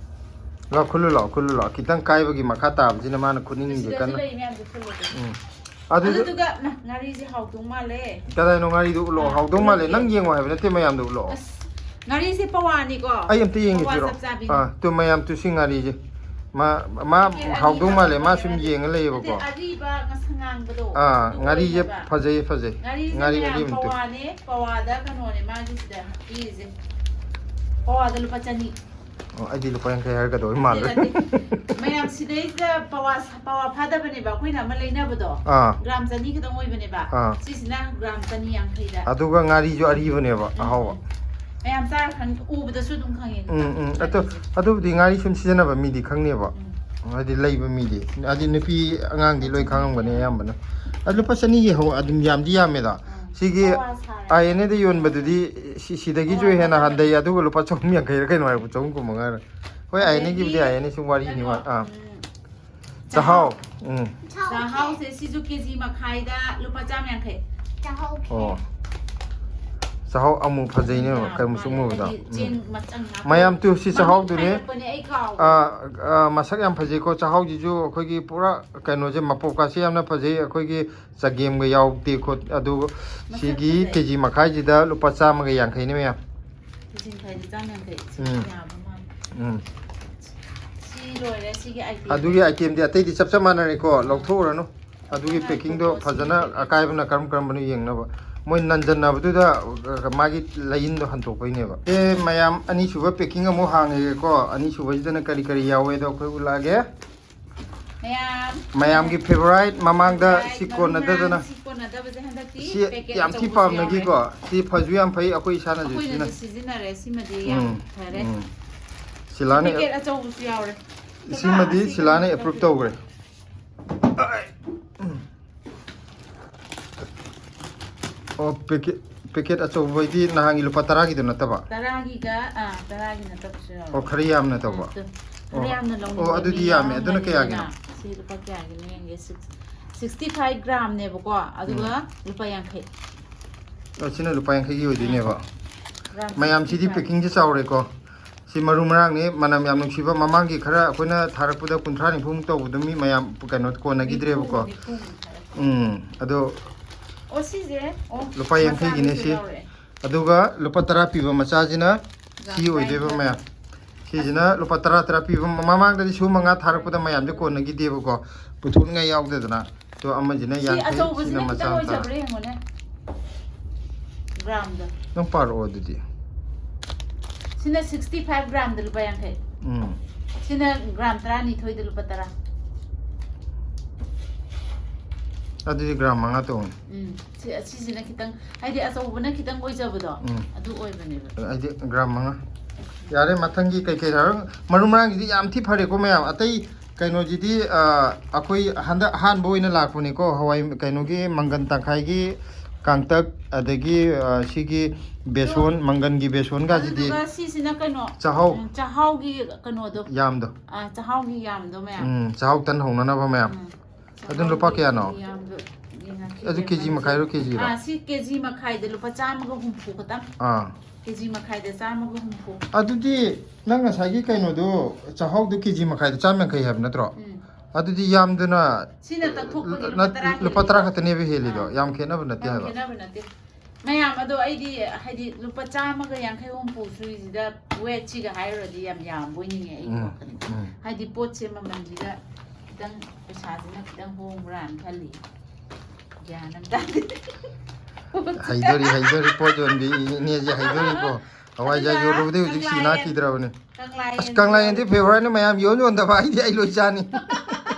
ꯂꯥꯛꯑꯣ, ꯈꯨꯜꯂꯨ ꯂꯥꯛꯑꯣ, ꯈꯨꯜꯂꯨ ꯂꯥꯛꯑꯣ꯫ ꯈꯤꯇꯪ ꯀꯥꯏꯕꯒꯤ ꯃꯈꯥ ꯇꯥꯕꯁꯤꯅ ꯃꯥꯅ ꯈꯨꯠꯅꯤꯡꯉꯤꯁꯦ ꯁꯤꯗꯁꯨ ꯀꯟꯅ꯫ ꯂꯩ ꯃꯌꯥꯝꯁꯦ ꯈꯨꯜꯂꯣ꯫ ꯎꯝ꯫ ꯑꯗꯨꯗ ꯑꯗꯨꯗꯨꯒ ꯃꯥ, ꯉꯥꯔꯤꯁꯦ ꯍꯥꯎꯗꯧ ꯃꯥꯜꯂꯦ꯫ ꯀꯗꯥꯏꯅꯣ ꯉꯥꯔꯤꯗꯣ ꯎꯠꯂꯛꯑꯣ? ꯑꯥ, ꯍꯥꯎꯗꯧ ꯃꯥꯜꯂꯦ꯫ ꯎꯠꯂꯛꯀꯦ꯫ ꯅꯪ ꯌꯦꯡꯉꯣ ꯍꯥꯏꯕ ꯅꯠꯇꯦ, ꯃꯌꯥꯝꯗꯣ ꯎꯠꯂꯛꯑꯣ꯫ ꯑꯁ, ꯉꯥꯔꯤꯁꯦ ꯄꯋꯥꯅꯤꯀꯣ? ꯑꯩ ꯑꯝꯇ ꯌꯦꯡꯒꯦ ꯄꯋꯥ ꯄꯤꯔꯛꯑꯣ꯫ ꯆꯞ ꯆꯥꯕꯤꯅꯤ꯫ ꯑꯥ, ꯇꯨ ꯃꯌꯥꯝ ꯇꯨ ꯁꯤ ꯉꯥꯔꯤꯁꯦ꯫ ꯃꯥ, ꯃꯥ ꯄꯦꯀꯦꯠ ꯑꯅꯤ ꯍꯥꯎꯗꯧ ꯃꯥꯜꯂꯦ꯫ ꯃꯥ ꯁꯨꯝ ꯍꯥꯞꯄꯛꯄꯅꯦꯕ꯫ ꯌꯦꯡꯉ ꯂꯩꯌꯦꯕꯀꯣ꯫ ꯅꯠꯇꯦ, ꯑꯔꯤꯕ ꯉꯁꯪ ꯉꯥꯡꯕꯗꯣ꯫ ꯑꯥ, ꯑꯗꯨ ꯉꯥꯔꯤꯁꯦ ꯑꯣꯏꯌꯦꯕ꯫ ꯐꯖꯩꯌꯦ, ꯐꯖꯩ꯫ ꯉꯥꯔꯤꯁꯦ ꯉꯥꯔꯤ ꯃꯌꯥꯝ ꯑꯔꯤꯕ ꯑꯝꯇ꯫ ꯄꯋꯥꯅꯦ, ꯄꯋꯥꯗ ꯀꯩꯅꯣꯅꯦ ꯃꯥꯒꯤꯁꯤꯗ ꯄꯤꯔꯤꯁꯦ꯫ ꯄꯋꯥꯗ ꯂꯨꯄꯥ ꯆꯅꯤ꯫ ꯑꯣ, ꯑꯩꯗꯤ ꯂꯨꯄꯥ ꯌꯥꯡꯈꯩ ꯍꯥꯏꯔꯛꯀꯗꯧꯕ ꯃꯥꯜꯂꯨꯔꯦ꯫ ꯅꯠꯇꯦ, ꯅꯠꯇꯦ꯫ ꯃꯌꯥꯝ ꯁꯤꯗꯩꯁꯤꯗ ꯄꯋꯥ, ꯄꯋꯥ ꯐꯥꯗꯕꯅꯦꯕ ꯑꯩꯈꯣꯏꯅ ꯑꯃ ꯂꯩꯅꯕꯗꯣ꯫ ꯑꯥ꯫ ꯒ꯭ꯔꯥꯝ ꯆꯅꯤ ꯈꯛꯇꯪ ꯑꯣꯏꯕꯅꯦꯕ꯫ ꯑꯥ꯫ ꯁꯤꯁꯤꯅ ꯒ꯭ꯔꯥꯝ ꯆꯅꯤ ꯌꯥꯡꯈꯩꯗ꯫ ꯑꯗꯨꯒ ꯉꯥꯔꯤꯁꯨ ꯑꯔꯤꯕꯅꯦꯕ, ꯎꯝ, ꯑꯍꯥꯎꯕ꯫ ꯎꯝ꯫ ꯃꯌꯥꯝ ꯆꯥꯔ ꯈꯪ-, ꯎꯕꯗꯁꯨ ꯑꯗꯨꯝ ꯈꯪꯉꯦ꯫ ꯎꯝ, ꯎꯝ꯫ ꯑꯗꯨ, ꯉꯥꯔꯤꯁꯦ꯫ ꯑꯗꯨꯕꯨꯗꯤ ꯉꯥꯔꯤ ꯁꯨꯝ ꯁꯤꯖꯤꯟꯅꯕ ꯃꯤꯗꯤ ꯈꯪꯅꯦꯕ꯫ ꯎꯝ꯫ ꯍꯥꯏꯗꯤ ꯂꯩꯕ ꯃꯤꯗꯤ꯫ ꯍꯥꯏꯗꯤ ꯅꯨꯄꯤ ꯑꯉꯥꯡꯗꯤ ꯂꯣꯏ ꯈꯪꯉꯝꯒꯅꯤ ꯑꯌꯥꯝꯕꯅ꯫ ꯑꯗꯨ ꯂꯨꯄꯥ ꯆꯅꯤꯒꯤ ꯍꯧ-, ꯑꯗꯨꯝ ꯌꯥꯝꯗꯤ ꯌꯥꯝꯃꯦꯗ꯫ ꯎꯝ꯫ ꯁꯤꯒꯤ ꯄꯋꯥ ꯁꯥꯔꯦ꯫ ꯑꯥꯏ ꯑꯦꯟ ꯑꯦꯗ ꯌꯣꯟꯕꯗꯨꯗꯤ ꯁꯤ-, ꯁꯤꯗꯒꯤꯁꯨ ꯄꯋꯥ ꯍꯦꯟꯅ ꯁꯥꯔꯦ꯫ ꯍꯟꯊꯩ, ꯑꯗꯨꯒ ꯂꯨꯄꯥ ꯆꯍꯨꯝ ꯌꯥꯡꯈꯩꯔ ꯀꯩꯅꯣ ꯍꯥꯏꯕ, ꯆꯍꯨꯝ ꯀꯨꯟ ꯃꯉꯥꯔ꯫ ꯍꯣꯏ, ꯑꯥꯏ ꯑꯦꯟ ꯑꯦꯒꯤꯕꯨꯗꯤ ꯑꯗꯒꯤ ꯑꯥꯏ ꯑꯦꯟ ꯑꯦ ꯁꯨꯝ ꯋꯥꯔꯤꯅꯤ, ꯀꯩꯅꯣ, ꯋꯥ-, ꯑꯥ꯫ ꯎꯝ, ꯆꯥꯍꯥꯎ꯫ ꯆꯥꯍꯥꯎ꯫ ꯎꯝ꯫ ꯆꯥꯍꯥꯎꯁꯦ ꯁꯤꯁꯨ ꯀꯦ ꯖꯤ ꯃꯈꯥꯏꯗ ꯂꯨꯄꯥ ꯆꯥꯝ ꯌꯥꯡꯈꯩ꯫ ꯆꯥꯍꯥꯎ꯫ ꯑꯣ꯫ ꯆꯥꯍꯥꯎ ꯑꯃꯨꯛ ꯐꯖꯩꯅꯦꯕ, ꯌꯥꯝ ꯀꯩ ꯃꯆꯨ ꯃꯥꯜꯂꯦ꯫ ꯑꯃꯨꯕꯗꯣ꯫ ꯑꯩꯗꯤ ꯎꯝ꯫ ꯆꯦꯡ ꯃꯆꯪ ꯉꯥꯛꯇ꯫ ꯃꯌꯥꯝ ꯇꯨ ꯁꯤ ꯃꯃꯤꯡ ꯆꯥꯍꯥꯎꯗꯨꯅꯦ꯫ ꯍꯥꯏꯔꯛꯄꯅꯦ ꯑꯩ ꯀꯥꯎꯒ꯭ꯔꯦ꯫ ꯑꯥ, ꯑꯥ, ꯃꯁꯛ ꯌꯥꯝ ꯐꯖꯩꯀꯣ꯫ ꯆꯥꯍꯥꯎꯁꯤꯁꯨ ꯑꯩꯈꯣꯏꯒꯤ ꯄꯨꯔꯥ ꯀꯩꯅꯣꯁꯦ, ꯃꯄꯣꯛꯀꯥꯁꯦ ꯌꯥꯝꯅ ꯐꯖꯩ꯫ ꯑꯩꯈꯣꯏꯒꯤ ꯆꯒꯦꯝꯒ ꯌꯥꯎꯗꯦ ꯈꯣꯠ-, ꯑꯗꯨ ꯃꯁꯛ ꯁꯤꯒꯤ ꯐꯖꯩ꯫ ꯀꯦ ꯖꯤ ꯃꯈꯥꯏꯁꯤꯗ ꯂꯨꯄꯥ ꯆꯥꯝꯃꯒ ꯌꯥꯡꯈꯩꯅꯦ ꯃꯌꯥꯝ꯫ ꯀꯦ ꯖꯤ ꯃꯈꯥꯏꯁꯦ ꯆꯥꯝ ꯌꯥꯡꯈꯩ꯫ ꯁꯤ ꯎꯝ꯫ ꯌꯥꯕ ꯃꯥꯜꯂꯦ꯫ ꯎꯝ꯫ ꯁꯤ ꯂꯣꯏꯔꯦ, ꯁꯤꯒꯤ item꯫ ꯑꯗꯨꯒꯤ itemꯗꯤ ꯑꯇꯩꯗꯤ ꯆꯞ ꯆꯞ ꯃꯥꯟꯅꯔꯦꯀꯣ, ꯂꯧꯊꯣꯛꯎꯔꯅꯨ꯫ ꯑꯗꯨꯒꯤ ꯉꯥꯏꯈꯣꯀꯣ, packingꯗꯣ ꯁꯤꯒꯤ ꯐꯖꯅ packingꯁꯦ꯫ ꯑꯀꯥꯏꯕꯅ ꯀꯔꯝ ꯀꯔꯝꯕꯅꯣ ꯌꯦꯡꯅꯕ꯫ ꯃꯣꯏ ꯅꯟꯖꯟꯅꯕꯗꯨꯗ, ꯑ, ꯃꯥꯒꯤ ꯂꯩꯏꯟꯗꯣ ꯍꯟꯗꯣꯛꯄꯩꯅꯦꯕ꯫ ꯑꯦ, ꯃꯌꯥꯝ, ꯑꯅꯤꯁꯨꯕ packing ꯑꯃꯨꯛ ꯍꯥꯡꯉꯒꯦꯀꯣ꯫ ꯑꯅꯤꯁꯨꯕꯁꯤꯗꯅ ꯀꯔꯤ ꯀꯔꯤ ꯌꯥꯎꯋꯦꯗꯣ ꯑꯩꯈꯣꯏ ꯎꯠꯂꯛꯑꯒꯦ꯫ ꯃꯌꯥꯝ꯫ ꯃꯌꯥꯝꯒꯤ favourite ꯃꯃꯥꯡꯗ favourite ꯁꯤ ꯃꯃꯥꯡ ꯀꯣꯟꯅꯗꯗꯅ꯫ ꯁꯤ ꯀꯣꯟꯅꯗꯕꯁꯦ ꯍꯟꯗꯛꯇꯤ ꯁꯤ packet ꯌꯥꯝ ꯊꯤ ꯑꯆꯧꯕꯁꯨ ꯄꯥꯝꯅꯈꯤꯀꯣ꯫ ꯌꯥꯎꯔꯦ꯫ ꯁꯤ ꯐꯁꯨ ꯌꯥꯝ ꯐꯩ, ꯑꯩꯈꯣꯏ ꯏꯁꯥꯅꯁꯨ ꯑꯩꯈꯣꯏꯅꯁꯨ ꯁꯤꯖꯤꯟꯅꯩ꯫ ꯁꯤꯖꯤꯟꯅꯔꯦ, ꯁꯤꯃꯗꯤ ꯌꯥꯝ ꯎꯝ, ꯐꯔꯦ꯫ ꯎꯝ꯫ ꯁꯤꯂꯥꯅ packet ꯑꯆꯧꯕꯁꯨ ꯌꯥꯎꯔꯦ꯫ ꯁꯤꯃꯗꯤ ꯀꯀꯥ, ꯁꯤꯂꯥꯅ ꯑꯁꯤꯒꯨꯝꯕ approve ꯇꯧꯈ꯭ꯔꯦ꯫ ꯑꯣ, packet, packet ꯑꯆꯧꯕ ꯍꯥꯏꯗꯤ ꯅꯍꯥꯟꯒꯤ ꯂꯨꯄꯥ ꯇꯔꯥꯒꯤꯗꯣ ꯅꯠꯇꯕ? ꯇꯔꯥꯒꯤꯒ, ꯑꯥ, ꯇꯔꯥꯒꯤ ꯅꯠꯇꯕꯁꯨ ꯌꯥꯎꯋꯦ꯫ ꯑꯣ, ꯈꯔ ꯌꯥꯝꯅ ꯇꯧꯕ? ꯑꯥ, ꯑꯗꯨ ꯈꯔ ꯑꯣ꯫ ꯌꯥꯝꯅ ꯑꯣ, ꯂꯧꯅꯤꯡꯕ ꯑꯗꯨꯗꯤ ꯃꯤ ꯌꯥꯝꯃꯦ꯫ ꯑꯗꯨꯅ ꯌꯥꯎꯔꯝꯒꯅꯤꯗꯅ꯫ ꯀꯌꯥꯒꯤꯅꯣ? ꯁꯤ ꯂꯨꯄꯥ ꯀꯌꯥꯒꯤꯅꯣ ꯌꯦꯡꯒꯦ꯫ Six-, sixty five gramꯅꯦꯕꯀꯣ, ꯑꯗꯨꯒ ꯎꯝ꯫ ꯂꯨꯄꯥ ꯌꯥꯡꯈꯩ꯫ ꯑꯣ, ꯁꯤꯅ ꯂꯨꯄꯥ ꯌꯥꯡꯈꯩꯒꯤ ꯑꯣꯏꯗꯣꯏꯅꯦꯕ꯫ ꯃꯌꯥꯝ, ꯁꯤꯗꯤ ꯄꯦꯀꯤꯡꯁꯦ ꯆꯥꯎꯔꯦꯀꯣ꯫ ꯁꯤ ꯃꯔꯨ ꯃꯔꯥꯡꯅꯤ, ꯃꯅꯝ ꯌꯥꯝ ꯅꯨꯡꯁꯤꯕ꯫ ꯃꯃꯥꯡꯒꯤ ꯈꯔ ꯑꯩꯈꯣꯏꯅ ꯊꯥꯔꯛꯄꯗ ꯀꯨꯟꯊ꯭ꯔꯥ ꯅꯤꯐꯨꯃꯨꯛ ꯇꯧꯕꯗꯣ ꯃꯤ ꯃꯌꯥꯝ ꯀꯩꯅꯣ ꯀꯣꯟꯅꯈꯤꯗ꯭ꯔꯦꯕꯀꯣ꯫ ꯎꯝ, ꯑꯗꯣ ꯑꯣ, ꯁꯤꯁꯦ, ꯑꯣ, ꯂꯨꯄꯥ ꯌꯥꯡꯈꯩꯒꯤꯅꯦ ꯃꯆꯥꯗꯨꯁꯨ ꯁꯤ꯫ ꯌꯥꯎꯔꯛꯑꯦ꯫ ꯑꯗꯨꯒ ꯂꯨꯄꯥ ꯇꯔꯥ ꯄꯤꯕ ꯃꯆꯥꯁꯤꯅ ꯁꯤ ꯑꯣꯏꯗꯣꯏꯕ ꯃꯌꯥꯝ꯫ ꯁꯤꯁꯤꯅ ꯂꯨꯄꯥ ꯇꯔꯥ ꯇꯔꯥ ꯄꯤꯕ, ꯃꯃꯥꯡꯗꯗꯤ ꯁꯤꯒꯨꯝꯕ ꯉꯥ ꯊꯥꯔꯛꯄꯗ ꯃꯌꯥꯝꯁꯦ ꯀꯣꯟꯅꯈꯤꯗꯦꯕꯀꯣ, ꯄꯨꯊꯣꯛꯅꯤꯡꯉꯥꯏ ꯌꯥꯎꯗꯗꯅ꯫ ꯑꯗꯣ ꯑꯃꯁꯤꯅ ꯁꯤ ꯌꯥꯡꯈꯩ, ꯁꯤꯅ ꯑꯆꯧꯕꯁꯤꯅ ꯃꯆꯥ ꯈꯤꯇꯪ ꯃꯆꯥ꯫ ꯑꯣꯏꯖꯕ꯭ꯔꯥ ꯌꯦꯡꯉꯨꯅꯦ꯫ ꯒ꯭ꯔꯥꯝꯗ꯫ ꯅꯪ ꯄꯥꯔꯛꯑꯣ ꯑꯗꯨꯗꯤ꯫ ꯁꯤꯅ sixty five ꯒ꯭ꯔꯥꯝꯗ ꯂꯨꯄꯥ ꯌꯥꯡꯈꯩ꯫ ꯎꯝ꯫ ꯁꯤꯅ ꯒ꯭ꯔꯥꯝ ꯇꯔꯥꯅꯤꯊꯣꯏꯗ ꯂꯨꯄꯥ ꯇꯔꯥ꯫ ꯑꯗꯨꯗꯤ ꯒ꯭ꯔꯥꯝ ꯃꯉꯥ ꯇꯣꯡꯉꯦ꯫ ꯎꯝ꯫ ꯁꯤ, ꯑꯁꯤꯁꯤꯅ ꯈꯤꯇꯪ, ꯍꯥꯏꯗꯤ ꯑꯆꯧꯕꯅ ꯈꯤꯇꯪ ꯑꯣꯏꯖꯕꯗꯣ, ꯎꯝ꯫ ꯑꯗꯨ ꯑꯣꯏꯕꯅꯦꯕ꯫ ꯑꯩꯗꯤ ꯒ꯭ꯔꯥꯝ ꯃꯉꯥ꯫ ꯌꯥꯔꯦ, ꯃꯊꯪꯒꯤ ꯀꯩꯀꯩ ꯊꯥꯔꯛ-, ꯃꯔꯨ ꯃꯔꯥꯡꯁꯤꯗꯤ ꯌꯥꯝ ꯊꯤ ꯐꯔꯦꯀꯣ ꯃꯌꯥꯝ꯫ ꯑꯇꯩ ꯀꯩꯅꯣꯁꯤꯗꯤ, ꯑ, ꯑꯩꯈꯣꯏ ꯍꯟꯗꯛ ꯑꯍꯥꯟꯕ ꯑꯣꯏꯅ ꯂꯥꯛꯄꯅꯤꯀꯣ꯫ ꯍꯋꯥꯏ ꯀꯩꯅꯣꯒꯤ ꯃꯪꯒꯟ ꯇꯪꯈꯥꯏꯒꯤ ꯀꯥꯡꯇꯛ, ꯑꯗꯒꯤ, ꯑ, ꯁꯤꯒꯤ ꯕꯦꯁꯣꯟ, ꯃꯪꯒꯟꯒꯤ ꯕꯦꯁꯣꯟꯒꯁꯤꯗꯤ꯫ ꯑꯗꯨꯗꯨꯒ ꯁꯤꯁꯤꯅ ꯀꯩꯅꯣ, ꯆꯥꯍꯧ꯫ ꯎꯝ, ꯆꯥꯍꯥꯎꯒꯤ ꯀꯩꯅꯣꯗꯣ꯫ ꯌꯥꯝꯗꯣ꯫ ꯑ, ꯆꯥꯍꯥꯎꯒꯤ ꯌꯥꯝꯗꯣ ꯃꯌꯥꯝ꯫ ꯎꯝ, ꯆꯥꯍꯥꯎ ꯇꯟ ꯍꯧꯅꯅꯕ ꯃꯌꯥꯝ꯫ ꯎꯝ꯫ ꯑꯗꯨꯅ ꯂꯨꯄꯥ ꯀꯌꯥꯅꯣ? ꯌꯥꯝꯗꯣ, ꯌꯦꯡꯉꯛꯈꯤꯒꯦ ꯑꯗꯨ ꯀꯦ ꯖꯤ ꯃꯈꯥꯏꯔꯣ, ꯀꯦ ꯖꯤ ꯔꯣ? ꯑꯥ, ꯁꯤ ꯀꯦ ꯖꯤ ꯃꯈꯥꯏꯗ ꯂꯨꯄꯥ ꯆꯥꯝꯃꯒ ꯍꯨꯝꯐꯨ ꯈꯛꯇꯪ꯫ ꯑꯥ꯫ ꯀꯦ ꯖꯤ ꯃꯈꯥꯏꯗ ꯆꯥꯝꯃꯒ ꯍꯨꯝꯐꯨ꯫ ꯑꯗꯨꯗꯤ ꯅꯪ ꯉꯁꯥꯏꯒꯤ ꯀꯩꯅꯣꯗꯣ, ꯆꯥꯍꯥꯎꯗꯣ ꯀꯦ ꯖꯤ ꯃꯈꯥꯏꯗ ꯆꯥꯝꯃ ꯌꯥꯡꯈꯩ ꯍꯥꯏꯕ ꯅꯠꯇ꯭ꯔꯣ? ꯎꯝ꯫ ꯑꯗꯨꯗꯤ ꯌꯥꯝꯗꯅ, ꯁꯤꯅ ꯇꯛꯊꯣꯛꯄꯒꯤ ꯂꯨꯄꯥ ꯅꯠ-, ꯇꯔꯥ ꯂꯨꯄꯥ ꯍꯦꯜꯂꯤꯗꯅ꯫ ꯇꯔꯥ ꯈꯛꯇꯅꯦꯕ ꯍꯦꯜꯂꯤꯗꯣ, ꯑꯥ꯫ ꯌꯥꯝ ꯈꯦꯠꯅꯕ ꯅꯠꯇꯦ ꯌꯥꯝ ꯍꯥꯏꯕ꯫ ꯈꯦꯠꯅꯕ ꯅꯠꯇꯦ꯫ ꯃꯌꯥꯝ ꯑꯗꯣ ꯑꯩꯗꯤ ꯍꯥꯏꯗꯤ ꯂꯨꯄꯥ ꯆꯥꯝꯃꯒ ꯌꯥꯡꯈꯩ ꯍꯨꯝꯐꯨ ꯁꯨꯔꯤꯁꯤꯗ ꯋꯦꯠꯁꯤꯒ ꯍꯥꯏꯔꯨꯔꯗꯤ ꯌꯥꯝ ꯌꯥꯝꯕꯣꯏ ꯅꯤꯡꯉꯦ ꯑꯩꯒꯤ ꯎꯝ, ꯋꯥꯈꯜꯗ꯫ ꯎꯝ꯫ ꯍꯥꯏꯗꯤ ꯄꯣꯠꯁꯦ ꯃꯃꯜꯁꯤꯒ ꯈꯤꯇꯪ ꯄꯩꯁꯥꯁꯤꯅ ꯈꯤꯇꯪ ꯍꯣꯡꯕ꯭ꯔꯥꯅ ꯈꯜꯂꯤ꯫ ꯒ꯭ꯌꯥꯟ ꯑꯃ ꯇꯥꯗꯦ꯫ ꯍꯩꯗꯣꯔꯤ, ꯍꯩꯗꯣꯔꯤ, ꯄꯣꯠ ꯌꯣꯟꯕꯤ ꯏꯅꯦꯁꯦ ꯍꯩꯗꯣꯔꯤꯀꯣ꯫ ꯍꯋꯥꯏꯖꯥꯔ ꯑꯗꯨꯒ ꯌꯣꯜꯂꯨꯕꯗꯩ ꯍꯧꯖꯤꯛ ꯁꯤ ꯀꯪꯂꯥꯌꯦꯟ-, ꯅꯥꯈꯤꯗ꯭ꯔꯕꯅꯦ꯫ ꯑꯁ, ꯀꯪꯂꯥꯌꯦꯟꯁꯨ ꯀꯪꯂꯥꯌꯦꯟꯗꯤ ꯌꯥꯎꯋꯦ꯫ Favourite ꯅꯦ ꯃꯌꯥꯝ, ꯌꯣꯟ ꯌꯣꯟꯗꯕ ꯑꯩꯗꯤ ꯑꯩ ꯂꯣꯏ ꯆꯥꯅꯤ꯫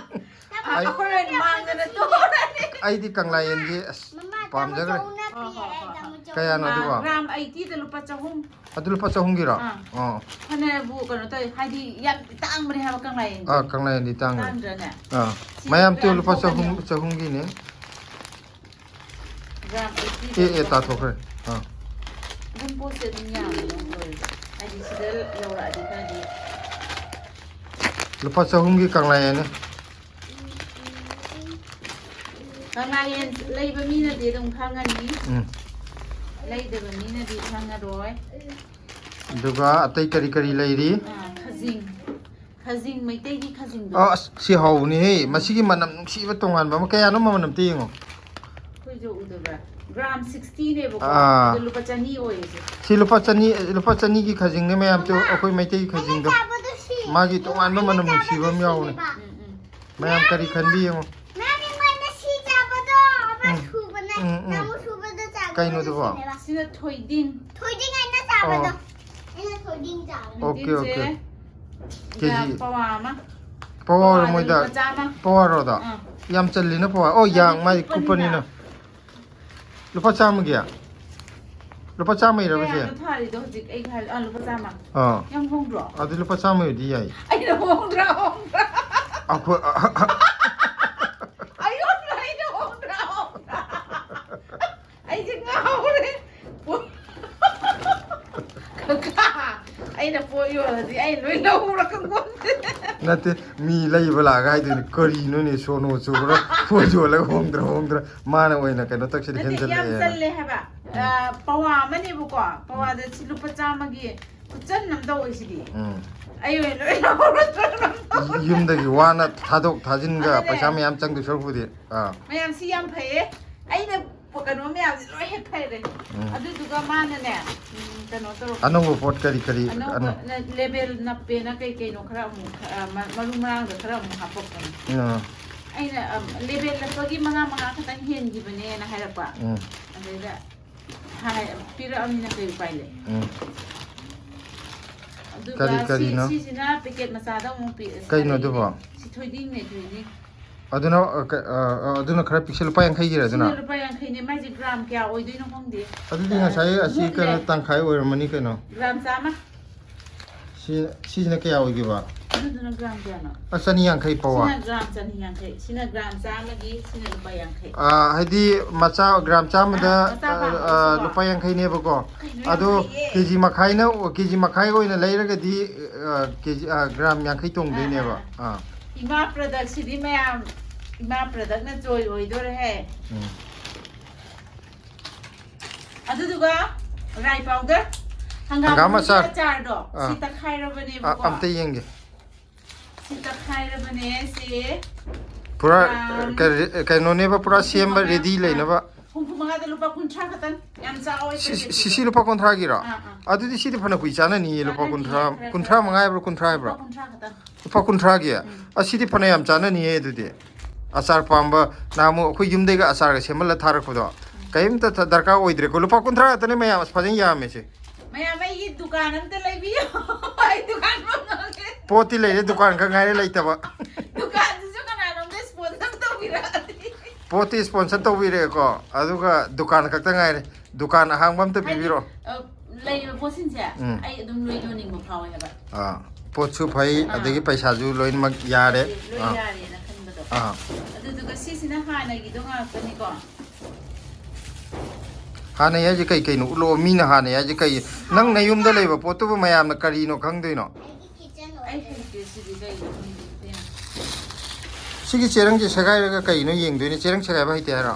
ꯑꯩ ꯑꯩꯈꯣꯏ ꯃꯥꯡꯗꯅ ꯇꯣꯛꯑꯅꯤ꯫ ꯑꯩꯗꯤ ꯀꯪꯂꯥꯌꯦꯟꯁꯦ ꯑꯁ ꯃꯃꯥ, ꯄꯥꯝꯖꯈ꯭ꯔꯦ꯫ ꯇꯥꯃꯣ ꯆꯧꯅ ꯍꯣꯏ, ꯍꯣꯏ, ꯄꯤꯔꯛꯑꯦ, ꯍꯣꯏ꯫ ꯇꯥꯃꯣ ꯆꯧꯅ꯫ ꯀꯌꯥꯅꯣ ꯑꯥ, ꯑꯗꯨꯕꯣ? ꯒ꯭ꯔꯥꯝ eighty ꯗ ꯂꯨꯄꯥ ꯆꯍꯨꯝ꯫ ꯑꯗꯨ ꯂꯨꯄꯥ ꯆꯍꯨꯝꯒꯤꯔꯣ? ꯑꯥ꯫ ꯑꯣ꯫ ꯐꯅꯕꯨ ꯀꯩꯅꯣ ꯇꯧꯋꯤ, ꯍꯥꯏꯗꯤ ꯌꯥꯝ ꯇꯥꯡꯕꯅꯦ ꯍꯥꯏꯕ ꯀꯪꯂꯥꯌꯦꯟꯁꯦ꯫ ꯑꯥ, ꯀꯪꯂꯥꯌꯦꯟꯗꯤ ꯇꯥꯡꯉꯦ꯫ ꯇꯥꯡꯗ꯭ꯔꯅꯦ? ꯑꯥ꯫ ꯁꯤ ꯃꯌꯥꯝ ꯇꯨ ꯒ꯭ꯔꯥꯝ ꯂꯨꯄꯥ ꯊꯣꯛꯀꯅꯤ꯫ ꯆꯍꯨꯝ, ꯆꯍꯨꯝꯒꯤꯅꯦ꯫ ꯒ꯭ꯔꯥꯝ eighty ꯗ ꯑꯦ, ꯑꯦ, ꯂꯨꯄꯥ ꯆꯍꯨꯝ꯫ ꯇꯥꯊꯣꯛꯈ꯭ꯔꯦ꯫ ꯑꯥ꯫ ꯑꯗꯨꯝ ꯄꯣꯠꯁꯦ ꯑꯗꯨꯝ ꯌꯥꯝꯅ ꯑꯗꯨꯝ ꯂꯣꯏꯔꯦ꯫ ꯍꯥꯏꯗꯤ ꯁꯤꯗ ꯌꯧꯔꯛꯑꯗꯤ ꯈꯔꯗꯤ꯫ ꯂꯨꯄꯥ ꯆꯍꯨꯝꯒꯤ ꯀꯪꯂꯥꯌꯦꯟꯅꯦ꯫ ꯀꯪꯂꯥꯌꯦꯟ ꯂꯩꯕ ꯃꯤꯅꯗꯤ ꯑꯗꯨꯝ ꯈꯪꯉꯅꯤ꯫ ꯎꯝ꯫ ꯂꯩꯗꯕ ꯃꯤꯅꯗꯤ ꯈꯪꯉꯔꯣꯏ꯫ ꯑꯗꯨꯒ ꯑꯇꯩ ꯀꯔꯤ ꯀꯔꯤ ꯂꯩꯔꯤ? ꯑꯥ, ꯈꯖꯤꯡ, ꯈꯖꯤꯡ, ꯃꯩꯇꯩꯒꯤ ꯈꯖꯤꯡꯗꯣ꯫ ꯑꯣ, ꯑꯁ, ꯁꯤ ꯍꯥꯎꯕꯅꯤꯍꯦ꯫ ꯃꯁꯤꯒꯤ ꯃꯅꯝ ꯅꯨꯡꯁꯤꯕ ꯇꯣꯉꯥꯟꯕ ꯑꯃ, ꯀꯌꯥꯅꯣ ꯃꯃꯜ ꯑꯝꯇ ꯌꯦꯡꯉꯣ꯫ ꯑꯩꯈꯣꯏꯁꯨ ꯎꯗꯕ꯭ꯔꯥ? ꯒ꯭ꯔꯥꯝ ꯁꯤꯛꯁꯇꯤꯅꯦꯕꯀꯣ꯫ ꯑꯥ꯫ ꯑꯗꯣ ꯂꯨꯄꯥ ꯆꯅꯤ ꯑꯣꯏꯔꯤꯁꯦ꯫ ꯁꯤ ꯂꯨꯄꯥ ꯆꯅꯤ, ꯂꯨꯄꯥ ꯆꯅꯤꯒꯤ ꯈꯖꯤꯡꯅꯦ ꯃꯌꯥꯝ, ꯇꯨ, ꯑꯩꯈꯣꯏ ꯃꯩꯇꯩꯒꯤ ꯈꯖꯤꯡꯗꯣ꯫ ꯆꯥꯕꯗꯣ ꯁꯤ꯫ ꯃꯥꯒꯤ ꯇꯣꯉꯥꯟꯕ ꯑꯩꯅ ꯃꯅꯝ ꯆꯥꯕꯗꯣ ꯅꯨꯡꯁꯤꯕ ꯑꯃ ꯌꯥꯎꯕꯅꯦ꯫ ꯁꯤꯅꯦꯕ꯫ ꯎꯝ, ꯎꯝ꯫ ꯃꯌꯥꯝ ꯀꯔꯤ ꯈꯟꯕꯤ ꯌꯦꯡꯉꯣ꯫ ꯃꯥꯒꯤ ꯃꯣꯏꯅ ꯁꯤ ꯆꯥꯕꯗꯣ ꯑꯃ ꯎꯝ꯫ ꯁꯨꯕꯅꯦ꯫ ꯎꯝ, ꯎꯝ꯫ ꯅꯃꯨ ꯁꯨꯕꯗꯣ ꯆꯥꯕꯗꯣ ꯀꯩꯅꯣꯗꯨꯕꯣ? ꯁꯤꯅꯦꯕ꯫ ꯁꯤꯅ ꯊꯣꯏꯗꯤꯡ꯫ ꯊꯣꯏꯗꯤꯡ ꯑꯩꯅ ꯆꯥꯕꯗꯣ꯫ ꯑꯩꯅ ꯊꯣꯏꯗꯤꯡ ꯆꯥꯕꯅꯦ꯫ ꯑꯣꯀꯦ, ꯊꯣꯏꯗꯤꯡꯁꯦ ꯑꯣꯀꯦ꯫ ꯀꯦꯖꯤ꯫ ꯄꯋꯥ ꯑꯃ꯫ ꯄꯋꯥꯔꯣ ꯄꯋꯥꯗ ꯃꯣꯏꯗ? ꯂꯨꯄꯥ ꯆꯥꯝꯃ꯫ ꯄꯋꯥꯔꯣꯗ? ꯑꯥ꯫ ꯌꯥꯝ ꯆꯜꯂꯤꯅ ꯄꯋꯥ꯫ ꯑꯣ, ꯌꯥꯡ ꯃꯥꯗꯤ ꯀꯨꯞꯄꯅꯤꯅ꯫ ꯂꯨꯄꯥ ꯆꯥꯝꯃꯒꯤ? ꯂꯨꯄꯥ ꯆꯥꯝꯃ ꯏꯔꯕ ꯁꯦ? ꯀꯌꯥꯅꯣ ꯊꯥꯔꯤꯗꯣ ꯍꯧꯖꯤꯛ ꯑꯩ ꯍꯥꯏ-, ꯑꯥ, ꯂꯨꯄꯥ ꯆꯥꯝꯃ꯫ ꯑꯥ꯫ ꯌꯥꯝ ꯍꯣꯡꯗ꯭ꯔꯣ? ꯑꯗꯨ ꯂꯨꯄꯥ ꯆꯥꯝꯃ ꯑꯣꯏꯔꯗꯤ ꯌꯥꯏ꯫ ꯑꯩꯅ ꯍꯣꯡꯗ꯭ꯔꯥ, ꯍꯣꯡꯗ꯭ꯔꯥ? ꯑꯩꯈꯣꯏ ꯑꯌꯣꯟꯕ ꯑꯩꯅ ꯍꯣꯡꯗ꯭ꯔꯥ, ꯍꯣꯡꯗ꯭ꯔꯥ? ꯑꯩꯁꯦ ꯉꯥꯎꯔꯦ꯫ ꯀꯀꯥ, ꯑꯩꯅ ꯄꯣꯠ ꯌꯣꯜꯂꯗꯤ ꯑꯩ ꯂꯣꯏ ꯂꯧꯔꯒ ꯀꯣꯟꯗꯦ꯫ ꯅꯠꯇꯦ, ꯃꯤ ꯂꯩꯕ ꯂꯥꯛꯑꯒ ꯍꯥꯏꯗꯣꯏꯅꯦ, "ꯀꯔꯤꯅꯣꯅꯦ, ꯁꯣꯅꯣ ꯆꯨꯕ꯭ꯔꯥ? ꯄꯣꯠ ꯌꯣꯜꯂꯒ ꯍꯣꯡꯗ꯭ꯔꯥ, ꯍꯣꯡꯗ꯭ꯔꯥ?" ꯃꯥꯅ ꯑꯣꯏꯅ ꯀꯩꯅꯣ ꯇꯧꯁꯤꯗꯤ ꯅꯠꯇꯦ, ꯌꯥꯝ ꯍꯦꯟꯖꯜꯂꯛꯑꯦꯅ꯫ ꯆꯜꯂꯦ ꯍꯥꯏꯕ꯫ ꯑ, ꯄꯋꯥ ꯑꯃꯅꯦꯕꯀꯣ, ꯄꯋꯥꯗ ꯁꯤ ꯂꯨꯄꯥ ꯆꯥꯝꯃꯒꯤ ꯈꯨꯆꯟ ꯑꯃ ꯇꯧꯋꯦ ꯁꯤꯗꯤ꯫ ꯎꯝ꯫ ꯑꯩ ꯑꯣꯏꯅ ꯂꯣꯏ ꯂꯧꯔꯗ꯭ꯔꯥ ꯀꯩꯅꯣꯝ ꯇꯧꯔꯦ꯫ ꯌꯨꯝꯗꯒꯤ ꯋꯥꯅ ꯊꯥꯗꯣꯛ ꯊꯥꯖꯤꯟꯒ ꯑꯗꯨꯅꯦ꯫ ꯄꯩꯁꯥ ꯃꯌꯥꯝ ꯆꯪꯗꯣꯏ ꯁꯔꯨꯛꯄꯨꯗꯤ꯫ ꯑꯥ꯫ ꯃꯌꯥꯝꯁꯤ ꯌꯥꯝ ꯐꯩꯌꯦ꯫ ꯑꯩꯅ ꯀꯩꯅꯣ ꯃꯌꯥꯝꯁꯤ ꯂꯣꯏ ꯍꯦꯛ ꯐꯩꯔꯦ꯫ ꯎꯝ꯫ ꯑꯗꯨꯗꯨꯒ ꯃꯥꯅꯅꯦ, ꯎꯝ, ꯀꯩꯅꯣ ꯇꯧꯔꯛꯄ꯫ ꯑꯅꯧꯕ ꯄꯣꯠ ꯀꯔꯤ ꯀꯔꯤ? ꯑꯅꯧꯕ ꯑꯅꯧ- ꯅ-, ꯂꯦꯕꯦꯜ ꯅꯞꯄꯦꯅ ꯀꯩ ꯀꯩꯅꯣ ꯈꯔ ꯑꯃꯨꯛ, ꯑ, ꯃ-, ꯃꯔꯨ ꯃꯔꯥꯡꯗꯣ ꯈꯔ ꯑꯃꯨꯛ ꯍꯥꯞꯄꯛꯄꯅꯦ꯫ ꯑꯥ꯫ ꯑꯩꯅ, ꯑ, ꯂꯦꯕꯦꯜ ꯅꯞꯄꯒꯤ ꯃꯉꯥ ꯃꯉꯥ ꯈꯛꯇꯪ ꯍꯦꯟꯈꯤꯕꯅꯦꯅ ꯍꯥꯏꯔꯛꯄ꯫ ꯎꯝ꯫ ꯑꯗꯩꯗ ꯍꯥꯏ-, ꯄꯤꯔꯛꯑꯃꯤꯅ ꯀꯩ ꯎꯄꯥꯏ ꯂꯩ? ꯎꯝ꯫ ꯑꯗꯨꯒ ꯀꯔꯤ ꯁꯤ-, ꯀꯔꯤꯅꯣ? ꯁꯤꯁꯤꯅ ꯄꯦꯀꯦꯠ ꯃꯆꯥꯗ ꯑꯃꯨꯛ ꯄꯤ-, ꯀꯩꯅꯣ ꯑꯗꯨꯕꯣ? ꯁꯤ ꯊꯣꯏꯗꯤꯡꯅꯦ, ꯊꯣꯏꯗꯤꯡ꯫ ꯑꯗꯨꯅ, ꯑ, ꯀ-, ꯑ, ꯑ, ꯑꯗꯨꯅ ꯈꯔ ꯄꯤꯛꯁꯦ, ꯂꯨꯄꯥ ꯌꯥꯡꯈꯩꯒꯤꯔ ꯑꯗꯨꯅ? ꯁꯤꯅ ꯂꯨꯄꯥ ꯌꯥꯡꯈꯩꯅꯦ, ꯃꯥꯏꯁꯦ ꯒ꯭ꯔꯥꯝ ꯀꯌꯥ ꯑꯣꯏꯗꯣꯏꯅꯣ ꯈꯪꯗꯦ꯫ ꯑꯗꯨꯗꯤ ꯉꯁꯥꯏ ꯑꯁꯤ ꯃꯨꯠꯂꯦ꯫ ꯀꯩꯅꯣ ꯇꯪꯈꯥꯏ ꯑꯣꯏꯔꯝꯃꯅꯤ ꯀꯩꯅꯣ꯫ ꯒ꯭ꯔꯥꯝ ꯆꯥꯝꯃ꯫ ꯁꯤ, ꯁꯤꯁꯤꯅ ꯀꯌꯥ ꯑꯣꯏꯈꯤꯕ? ꯑꯗꯨꯗꯨꯅ ꯒ꯭ꯔꯥꯝ ꯀꯌꯥꯅꯣ? ꯑ, ꯆꯅꯤ ꯌꯥꯡꯈꯩ ꯄꯋꯥ꯫ ꯁꯤꯅ ꯒ꯭ꯔꯥꯝ ꯆꯅꯤ ꯌꯥꯡꯈꯩ, ꯁꯤꯅ ꯒ꯭ꯔꯥꯝ ꯆꯥꯝꯃꯒꯤ, ꯁꯤꯅ ꯂꯨꯄꯥ ꯌꯥꯡꯈꯩ꯫ ꯑ, ꯍꯥꯏꯗꯤ ꯃꯆꯥ ꯒ꯭ꯔꯥꯝ ꯆꯥꯝꯃꯗ, ꯑꯥ, ꯃꯆꯥ ꯑ, ꯄꯥꯝꯕ ꯑ, ꯍꯥꯏꯁꯤꯀꯣ? ꯂꯨꯄꯥ ꯌꯥꯡꯈꯩꯅꯦꯕꯀꯣ꯫ ꯀꯩꯅꯣ ꯌꯥꯝ ꯑꯗꯣ ꯐꯩꯌꯦ꯫ ꯀꯦꯖꯤ ꯃꯈꯥꯏꯅ, ꯀꯦꯖꯤ ꯃꯈꯥꯏ ꯑꯣꯏꯅ ꯂꯩꯔꯒꯗꯤ, ꯑ, ꯀꯦꯖꯤ, ꯑ, ꯒ꯭ꯔꯥꯝ ꯌꯥꯡꯈꯩ ꯇꯣꯡꯗꯣꯏꯅꯦꯕ꯫ ꯑꯥ, ꯑꯥ꯫ ꯏꯃꯥ ꯄ꯭ꯔꯗꯛꯁꯤꯗꯤ ꯃꯌꯥꯝ, ꯏꯃꯥ ꯄ꯭ꯔꯗꯛꯅ ꯖꯣꯏ ꯑꯣꯏꯗꯣꯔꯦꯍꯦ꯫ ꯎꯝ꯫ ꯑꯗꯨꯗꯨꯒ ꯔꯥꯏ ꯄꯥꯎꯗꯔ, ꯍꯪꯒꯥꯝ ꯍꯪꯒꯥꯝ ꯃꯔꯨꯒꯤ ꯑꯆꯥꯔ꯫ ꯑꯆꯥꯔꯗꯣ ꯑꯥ꯫ ꯁꯤ ꯑ- ꯇꯛꯈꯥꯏꯔꯕꯅꯦꯕꯀꯣ꯫ ꯑꯝꯇ ꯌꯦꯡꯒꯦ꯫ ꯁꯤ ꯇꯛꯈꯥꯏꯔꯕꯅꯦ꯫ ꯁꯤ ꯄꯨꯔꯥ ꯒ꯭ꯔꯥꯝ ꯀ- ꯀꯩꯅꯣꯅꯦꯕ, ꯄꯨꯔꯥ ꯁꯦꯝꯕ ꯔꯦꯗꯤ ꯂꯩꯅꯕ꯫ ꯍꯨꯝꯐꯨ ꯃꯉꯥꯗ ꯂꯨꯄꯥ ꯀꯨꯟꯊ꯭ꯔꯥ ꯈꯛꯇꯪ꯫ ꯌꯥꯝ ꯆꯥꯎꯋꯦ ꯁꯤ- package ꯁꯤ- ꯇꯣ꯫ ꯁꯤ ꯂꯨꯄꯥ ꯀꯨꯟꯊ꯭ꯔꯥꯒꯤꯔꯣ? ꯑꯥ, ꯑꯥ꯫ ꯑꯗꯨꯗꯤ ꯁꯤꯗꯤ ꯐꯅ ꯀꯨꯏ ꯆꯥꯅꯅꯤꯌꯦ꯫ ꯂꯨꯄꯥ ꯆꯥꯅꯅꯤꯌꯦ, ꯀꯨꯟꯊ꯭ꯔꯥ ꯈꯔ, ꯀꯨꯟꯊ꯭ꯔꯥ ꯈꯔ꯫ ꯃꯉꯥ ꯍꯥꯏꯕ꯭ꯔꯣ, ꯀꯨꯟꯊ꯭ꯔꯥ ꯍꯥꯏꯕ꯭ꯔꯣ? ꯂꯨꯄꯥ ꯀꯨꯟꯊ꯭ꯔꯥ ꯈꯛꯇꯪ꯫ ꯂꯨꯄꯥ ꯀꯨꯟꯊ꯭ꯔꯥꯒꯤ? ꯎꯝ꯫ ꯑꯁꯤꯗꯤ ꯐꯅ ꯌꯥꯝ ꯆꯥꯅꯅꯤꯌꯦ ꯑꯗꯨꯗꯤ꯫ ꯑꯆꯥꯔ ꯄꯥꯝꯕ ꯅꯍꯥꯟꯃꯨꯛ ꯑꯩꯈꯣꯏ ꯌꯨꯝꯗꯩꯒ ꯑꯆꯥꯔꯒ ꯁꯦꯝꯍꯜꯂ ꯊꯥꯔꯛꯄꯗꯣ ꯀꯩꯝꯇ ꯊ- ꯗꯔꯀꯥꯔ ꯑꯣꯏꯗ꯭ꯔꯦꯀꯣ꯫ ꯂꯨꯄꯥ ꯀꯨꯟꯊ꯭ꯔꯥ ꯈꯛꯇꯅꯦ ꯃꯌꯥꯝ, ꯑꯁ ꯐꯖꯅ ꯌꯥꯝꯃꯦ ꯁꯦ꯫ ꯃꯌꯥꯝ ꯑꯩꯒꯤ ꯗꯨꯀꯥꯟ ꯑꯝꯇ ꯂꯩꯕꯤꯌꯣ꯫ ꯑꯩ ꯗꯨꯀꯥꯟ ꯐꯝꯗꯣꯛꯑꯒꯦ꯫ ꯄꯣꯠꯇꯤ ꯂꯩꯔꯦ, ꯗꯨꯀꯥꯟ ꯈꯛ ꯉꯥꯏꯔꯦ ꯂꯩꯇꯕ꯫ ꯗꯨꯀꯥꯟꯁꯤꯁꯨ ꯀꯅꯥꯅꯣꯝꯇ sponsor ꯇꯧꯕꯤꯔꯛꯑꯗꯤ꯫ ꯄꯣꯠꯇꯤ sponsor ꯇꯧꯕꯤꯔꯛꯑꯦꯀꯣ, ꯑꯗꯨꯒ ꯗꯨꯀꯥꯟ ꯈꯛꯇ ꯉꯥꯏꯔꯦ꯫ ꯗꯨꯀꯥꯟ ꯑꯍꯥꯡꯕ ꯑꯝꯇ ꯍꯥꯏꯗꯤ, ꯄꯤꯕꯤꯔꯣ꯫ ꯑ, ꯂꯩꯔꯤꯕ ꯄꯣꯠꯁꯤꯡꯁꯦ ꯎꯝ꯫ ꯑꯩ ꯑꯗꯨꯝ ꯂꯣꯏ ꯌꯣꯟꯅꯤꯡꯕ ꯐꯥꯎꯋꯦ ꯍꯥꯏꯕ꯫ ꯑꯥ, ꯄꯣꯠꯁꯨ ꯐꯩ, ꯑꯥ꯫ ꯑꯗꯒꯤ ꯄꯩꯁꯥꯁꯨ ꯂꯣꯏꯅꯃꯛ ꯌꯥꯔꯦ꯫ ꯂꯣꯏ ꯑꯥ꯫ ꯌꯥꯔꯦꯅ ꯈꯟꯕꯗꯣ꯫ ꯑꯥ꯫ ꯑꯗꯨꯗꯨꯒ ꯁꯤꯁꯤꯅ ꯍꯥꯟꯅꯒꯤꯗꯣ ꯉꯥꯛꯇꯅꯤꯀꯣ꯫ ꯍꯥꯟꯅꯩ ꯍꯥꯏꯁꯦ ꯀꯩ ꯀꯩꯅꯣ? ꯎꯠꯂꯛꯑꯣ, ꯃꯤꯅ ꯍꯥꯟꯅꯩ ꯍꯥꯏꯁꯦ ꯀꯩ? ꯅꯪ ꯅꯌꯨꯝꯗ ꯂꯩꯕ ꯄꯣꯠꯇꯨꯕꯨ ꯃꯌꯥꯝꯅ ꯀꯔꯤꯅꯣ ꯈꯪꯗꯣꯏꯅꯣ? ꯑꯩ ꯍꯩꯇꯦ ꯁꯤꯗꯤ ꯀꯩꯅꯣ ꯈꯪꯗꯦ꯫ ꯁꯤꯒꯤ ꯆꯦꯔꯪꯁꯦ ꯁꯦꯒꯥꯏꯔꯒ ꯀꯩꯅꯣ ꯌꯦꯡꯗꯣꯏꯅꯦ꯫ ꯆꯦꯔꯪ ꯁꯦꯒꯥꯏꯕ ꯍꯩꯇꯦ ꯍꯥꯏꯔꯣ?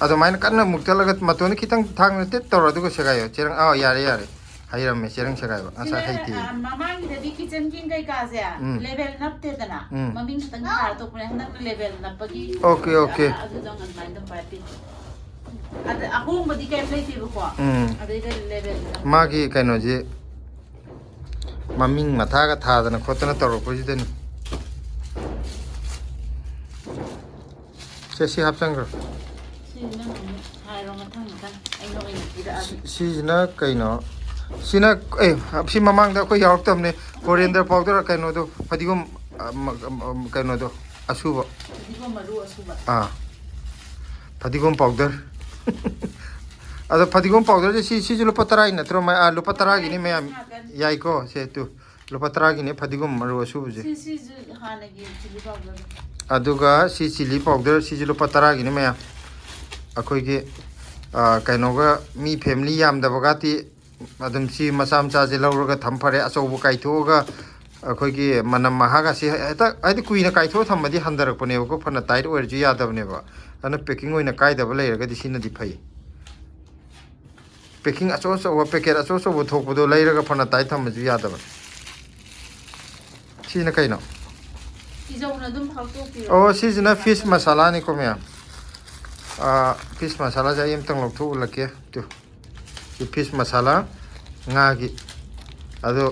ꯑꯗꯨꯃꯥꯏꯅ ꯀꯟꯅ ꯃꯨꯛꯇꯠꯂꯒ ꯃꯇꯣꯟꯗ ꯈꯤꯇꯪ ꯊꯥꯡꯅ ꯇꯤꯠ ꯇꯧꯔꯣ, ꯑꯗꯨꯒ ꯁꯦꯒꯥꯏꯌꯣ꯫ ꯆꯦꯔꯪ, ꯑꯥ, ꯌꯥꯔꯦ, ꯌꯥꯔꯦ꯫ ꯍꯩꯔꯝꯃꯦ, ꯆꯦꯔꯪ ꯁꯦꯒꯥꯏꯕ꯫ ꯉꯁꯥꯏ ꯁꯤꯅ, ꯍꯩꯇꯦ꯫ ꯑ, ꯃꯃꯥꯡꯒꯤꯗꯗꯤ kitchen king ꯀꯩꯀꯥꯁꯦ ꯎꯝ꯫ label ꯅꯞꯇꯦꯗꯅ꯫ ꯎꯝ꯫ ꯃꯃꯤꯡ ꯈꯛꯇꯪ ꯊꯥꯔ ꯇꯣꯛꯄꯅꯦ꯫ ꯍꯟꯗꯛꯅ label ꯅꯞꯄꯒꯤ OK, OK꯫ ꯑꯗꯨꯗꯪ ꯑꯗꯨꯃꯥꯏꯅ ꯑꯗꯨꯝ ꯄꯥꯏꯔ ꯄꯤ꯫ ꯑꯗ ꯑꯍꯣꯡꯕꯗꯤ ꯀꯩꯝ ꯂꯩꯇꯦꯕꯀꯣ꯫ ꯎꯝ꯫ ꯑꯗꯩꯗ label ꯅꯞꯄ꯫ ꯃꯥꯒꯤ ꯀꯩꯅꯣꯁꯤ ꯃꯃꯤꯡ ꯃꯊꯥꯒ ꯊꯥꯗꯅ ꯈꯣꯠꯇꯅ ꯇꯧꯔꯛꯄꯁꯤꯗꯅꯤ꯫ ꯁꯦ, ꯁꯤ ꯍꯥꯞꯆꯟꯈ꯭ꯔꯣ꯫ ꯁꯤ ꯅꯪ ꯑꯃꯨꯛ ꯍꯥꯏꯔꯣ ꯃꯊꯪ ꯃꯊꯪ꯫ ꯑꯩꯅ ꯑꯣꯏꯅ ꯄꯤꯔꯛꯑꯒꯦ꯫ ꯁꯤ-, ꯁꯤꯁꯤꯅ ꯀꯩꯅꯣ? ꯁꯤꯅ, ꯑꯦ, ꯁꯤ ꯃꯃꯥꯡꯗ ꯑꯩꯈꯣꯏ ꯌꯥꯎꯔꯛꯇꯕꯅꯦ꯫ Coriander powder ꯀꯩꯅꯣꯗꯣ, ꯐꯗꯤꯒꯣꯝ, ꯑ, ꯃ-, ꯑ, ꯀꯩꯅꯣꯗꯣ, ꯑꯁꯨꯕ꯫ ꯐꯗꯤꯒꯣꯝ ꯃꯔꯨ ꯑꯁꯨꯕ꯫ ꯑꯥ, ꯐꯗꯤꯒꯣꯝ powder꯫ ꯑꯗꯣ ꯐꯗꯤꯒꯣꯝ powderꯁꯦ ꯁꯤ, ꯁꯤꯁꯨ ꯂꯨꯄꯥ ꯇꯔꯥꯒꯤ ꯅꯠꯇ꯭ꯔꯣ? ꯃ-, ꯑꯥ, ꯂꯨꯄꯥ ꯇꯔꯥꯒꯤꯅꯤ ꯃꯌꯥꯝ꯫ ꯌꯥꯏꯀꯣ, ꯁꯦ ꯇꯨ꯫ ꯂꯨꯄꯥ ꯇꯔꯥꯒꯤꯅꯦ ꯐꯗꯤꯒꯣꯝ ꯃꯔꯨ ꯑꯁꯨꯕꯁꯦ꯫ ꯁꯤ, ꯁꯤꯁꯨ ꯍꯥꯟꯅꯒꯤ chilli powder꯫ ꯑꯗꯨꯒ ꯁꯤ chilli powder, ꯁꯤꯁꯨ ꯂꯨꯄꯥ ꯇꯔꯥꯒꯤꯅꯤ ꯃꯌꯥꯝ꯫ ꯑꯩꯈꯣꯏꯒꯤ, ꯑ, ꯀꯩꯅꯣꯒ, ꯃꯤ family ꯌꯥꯝꯗꯕꯒꯗꯤ ꯑꯗꯨꯝ ꯁꯤ ꯃꯆꯥ ꯃꯆꯥꯁꯦ ꯂꯧꯔꯒ ꯊꯝ ꯐꯔꯦ꯫ ꯑꯆꯧꯕ ꯀꯥꯏꯊꯣꯛꯑꯒ ꯑꯩꯈꯣꯏꯒꯤ ꯃꯅꯝ ꯃꯍꯥꯒꯁꯦ ꯍꯦꯛꯇ, ꯍꯥꯏꯗꯤ ꯀꯨꯏꯅ ꯀꯥꯏꯊꯣꯛꯑ ꯊꯝꯃꯗꯤ ꯍꯟꯊꯔꯛꯄꯅꯦꯕꯀꯣ, ꯐꯅ tight ꯑꯣꯏꯔꯁꯨ ꯌꯥꯗꯕꯅꯦꯕ꯫ ꯑꯗꯨꯅ packing ꯑꯣꯏꯅ ꯀꯥꯏꯗꯕ ꯂꯩꯔꯒꯗꯤ ꯁꯤꯅꯗꯤ ꯐꯩ꯫ Packing ꯑꯆꯧ ꯑꯆꯧꯕ, packet ꯑꯆꯧ ꯑꯆꯧꯕ ꯊꯣꯛꯄꯗꯣ ꯂꯩꯔꯒ ꯐꯅ ꯇꯥꯏ ꯊꯝꯕꯁꯨ ꯌꯥꯗꯕꯅꯤ꯫ ꯁꯤꯅ ꯀꯩꯅꯣ? ꯏꯖꯧꯅ ꯑꯗꯨꯝ ꯐꯥꯎꯗꯣꯛꯄꯤꯔꯣ꯫ ꯑꯣ, ꯁꯤꯁꯤꯅ fish masalaꯅꯤꯀꯣ ꯃꯌꯥꯝ꯫ Fish masalaꯁꯦ ꯑꯩ ꯑꯝꯇꯪ ꯂꯧꯊꯣꯛꯎꯜꯂꯛꯀꯦ꯫ ꯇꯨ, ꯁꯤ fish masala, ꯉꯥꯒꯤ꯫ ꯑꯗꯣ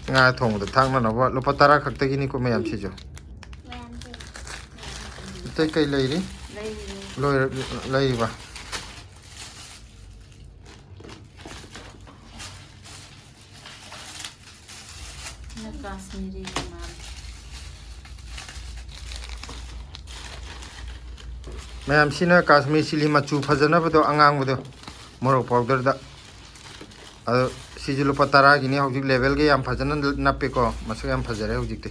ꯉꯥ ꯊꯣꯡꯕꯗ ꯊꯥꯛꯅꯅꯕ ꯂꯨꯄꯥ ꯇꯔꯥ ꯈꯛꯇꯒꯤꯅꯤꯀꯣ ꯃꯌꯥꯝ ꯁꯤꯁꯨ꯫ ꯃꯌꯥꯝꯁꯦ ꯑꯇꯩ ꯀꯩ ꯂꯩꯔꯤ? ꯂꯩꯔꯤꯅꯦ꯫ ꯂꯣꯏꯔ ꯂꯩꯔꯤꯕ? ꯁꯤꯅ ꯀꯥꯁꯃꯤꯔꯤ ꯃꯥꯜꯂꯦ꯫ ꯃꯌꯥꯝ, ꯁꯤꯅ ꯀꯥꯁꯃꯤꯔ ꯆꯤꯂꯤ ꯃꯆꯨ ꯐꯖꯅꯕꯗꯣ, ꯑꯉꯥꯡꯕꯗꯣ, ꯃꯣꯔꯣꯛ powderꯗ꯫ ꯑꯗꯣ ꯁꯤꯁꯨ ꯂꯨꯄꯥ ꯇꯔꯥꯒꯤꯅꯤ꯫ ꯍꯧꯖꯤꯛ labelꯒ ꯌꯥꯝ ꯐꯖꯅ ꯅꯞꯄꯦꯀꯣ, ꯃꯁꯛ ꯌꯥꯝ ꯐꯖꯔꯦ ꯍꯧꯖꯤꯛꯇꯤ꯫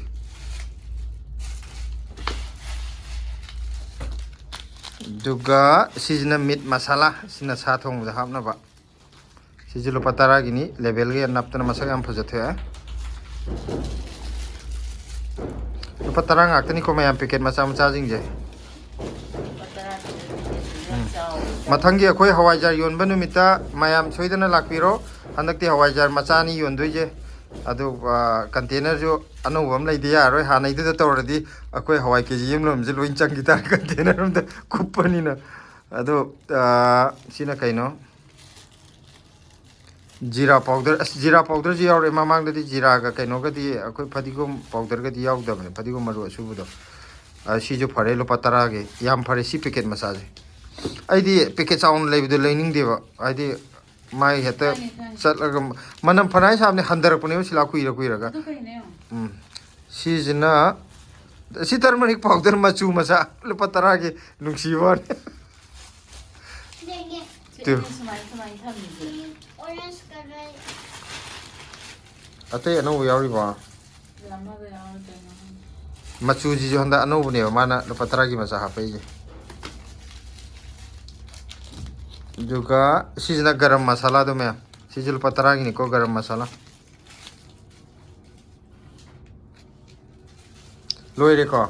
ꯑꯗꯨꯒ ꯁꯤꯁꯤꯅ meat masala, ꯁꯤꯅ ꯁꯥ ꯊꯣꯡꯕꯗ ꯍꯥꯞꯅꯕ꯫ ꯁꯤꯁꯨ ꯂꯨꯄꯥ ꯇꯔꯥꯒꯤꯅꯤ, labelꯒ ꯌꯥꯝ ꯅꯞꯇꯅ ꯃꯁꯛ ꯌꯥꯝ ꯐꯖꯊꯣꯛꯑꯦ꯫ ꯂꯨꯄꯥ ꯇꯔꯥ ꯉꯥꯛꯇꯅꯤꯀꯣ ꯃꯌꯥꯝ, packet ꯃꯆꯥ ꯃꯆꯥꯁꯤꯡꯁꯦ꯫ ꯂꯨꯄꯥ ꯇꯔꯥ ꯄꯤꯔꯗꯤ ꯌꯥꯝ ꯆꯥꯎꯋꯦ꯫ ꯃꯊꯪꯒꯤ ꯑꯩꯈꯣꯏ ꯍꯋꯥꯏꯖꯥꯔ ꯌꯣꯟꯕ ꯅꯨꯃꯤꯠꯇ ꯃꯌꯥꯝ ꯁꯣꯏꯗꯅ ꯂꯥꯛꯄꯤꯔꯣ꯫ ꯍꯟꯗꯛꯇꯤ ꯍꯋꯥꯏꯖꯥꯔ ꯃꯆꯥꯅꯤ ꯌꯣꯟꯗꯣꯏꯁꯦ꯫ ꯑꯗꯨ, ꯑ, containerꯁꯨ ꯑꯅꯧꯕ ꯑꯃ ꯂꯩꯗ ꯌꯥꯔꯣꯏ꯫ ꯍꯥꯟꯅꯩꯗꯨꯗ ꯇꯧꯔꯗꯤ ꯑꯩꯈꯣꯏ ꯍꯋꯥꯏ KG ꯑꯃ ꯂꯣꯝꯁꯦ ꯂꯣꯏ ꯆꯪꯈꯤ ꯇꯥꯔꯦ container ꯑꯃꯗ ꯀꯨꯞꯄꯅꯤꯅ꯫ ꯑꯗꯣ, ꯑ, ꯁꯤꯅ ꯀꯩꯅꯣ? ꯖꯤꯔꯥ powder, ꯑꯁ, ꯖꯤꯔꯥ powderꯁꯨ ꯌꯥꯎꯔꯦ꯫ ꯃꯃꯥꯡꯗꯗꯤ ꯖꯤꯔꯥꯒ ꯀꯩꯅꯣꯒꯗꯤ, ꯑꯩꯈꯣꯏ ꯐꯗꯤꯒꯣꯝ powderꯒꯗꯤ ꯌꯥꯎꯗꯕꯅꯦ, ꯐꯗꯤꯒꯣꯝ ꯃꯔꯨ ꯑꯁꯨꯕꯗꯣ꯫ ꯑ, ꯁꯤꯁꯨ ꯐꯔꯦ, ꯂꯨꯄꯥ ꯇꯔꯥꯒꯤ꯫ ꯌꯥꯝ ꯐꯔꯦ ꯁꯤ packet ꯃꯆꯥꯁꯦ꯫ ꯑꯩꯗꯤ packet ꯆꯥꯎꯅ ꯂꯩꯕꯗꯣ ꯂꯩꯅꯤꯡꯗꯦꯕ, ꯍꯥꯏꯗꯤ ꯃꯥꯏ ꯍꯦꯛꯇ ꯈꯪꯉꯦ, ꯈꯪꯉꯦ꯫ ꯆꯠꯂꯒ ꯃꯅꯝ ꯐꯅꯥꯏ ꯁꯥꯕꯅꯦ, ꯍꯟꯊꯔꯛꯄꯅꯦꯕ ꯁꯤꯂꯥ ꯀꯨꯏꯔ ꯀꯨꯏꯔꯒ꯫ ꯑꯗꯨ ꯀꯩꯅꯣ ꯌꯦꯡꯉꯣ꯫ ꯎꯝ꯫ ꯁꯤꯁꯤꯅ, ꯁꯤ turmeric powder ꯃꯆꯨ ꯃꯆꯥ ꯂꯨꯄꯥ ꯇꯔꯥꯒꯤ, ꯅꯨꯡꯁꯤꯕ ꯋꯥꯅꯤ꯫ ꯁꯤꯗꯒꯤ ꯁꯤ ꯇꯨ꯫ ꯑꯅꯤ ꯁꯨꯃꯥꯏ ꯁꯨꯃꯥꯏ ꯊꯝꯃꯤꯁꯦ꯫ orange colour ꯑꯇꯩ ꯑꯅꯧꯕ ꯌꯥꯎꯔꯤꯕꯣ? ꯑꯃꯒ ꯌꯥꯎꯔ ꯀꯩꯅꯣ ꯈꯪꯗꯦ꯫ ꯃꯆꯨꯁꯤꯁꯨ ꯍꯟꯗꯛ ꯑꯅꯧꯕꯅꯦꯕ ꯃꯥꯅ ꯂꯨꯄꯥ ꯇꯔꯥꯒꯤ ꯃꯆꯥ ꯍꯥꯞꯄꯛꯏꯁꯦ꯫ ꯑꯗꯨꯒ ꯁꯤꯁꯤꯅ garam masalaꯗꯣ ꯃꯌꯥꯝ, ꯁꯤꯁꯨ ꯂꯨꯄꯥ ꯇꯔꯥꯒꯤꯅꯤꯀꯣ, garam masala꯫ ꯂꯣꯏꯔꯦꯀꯣ?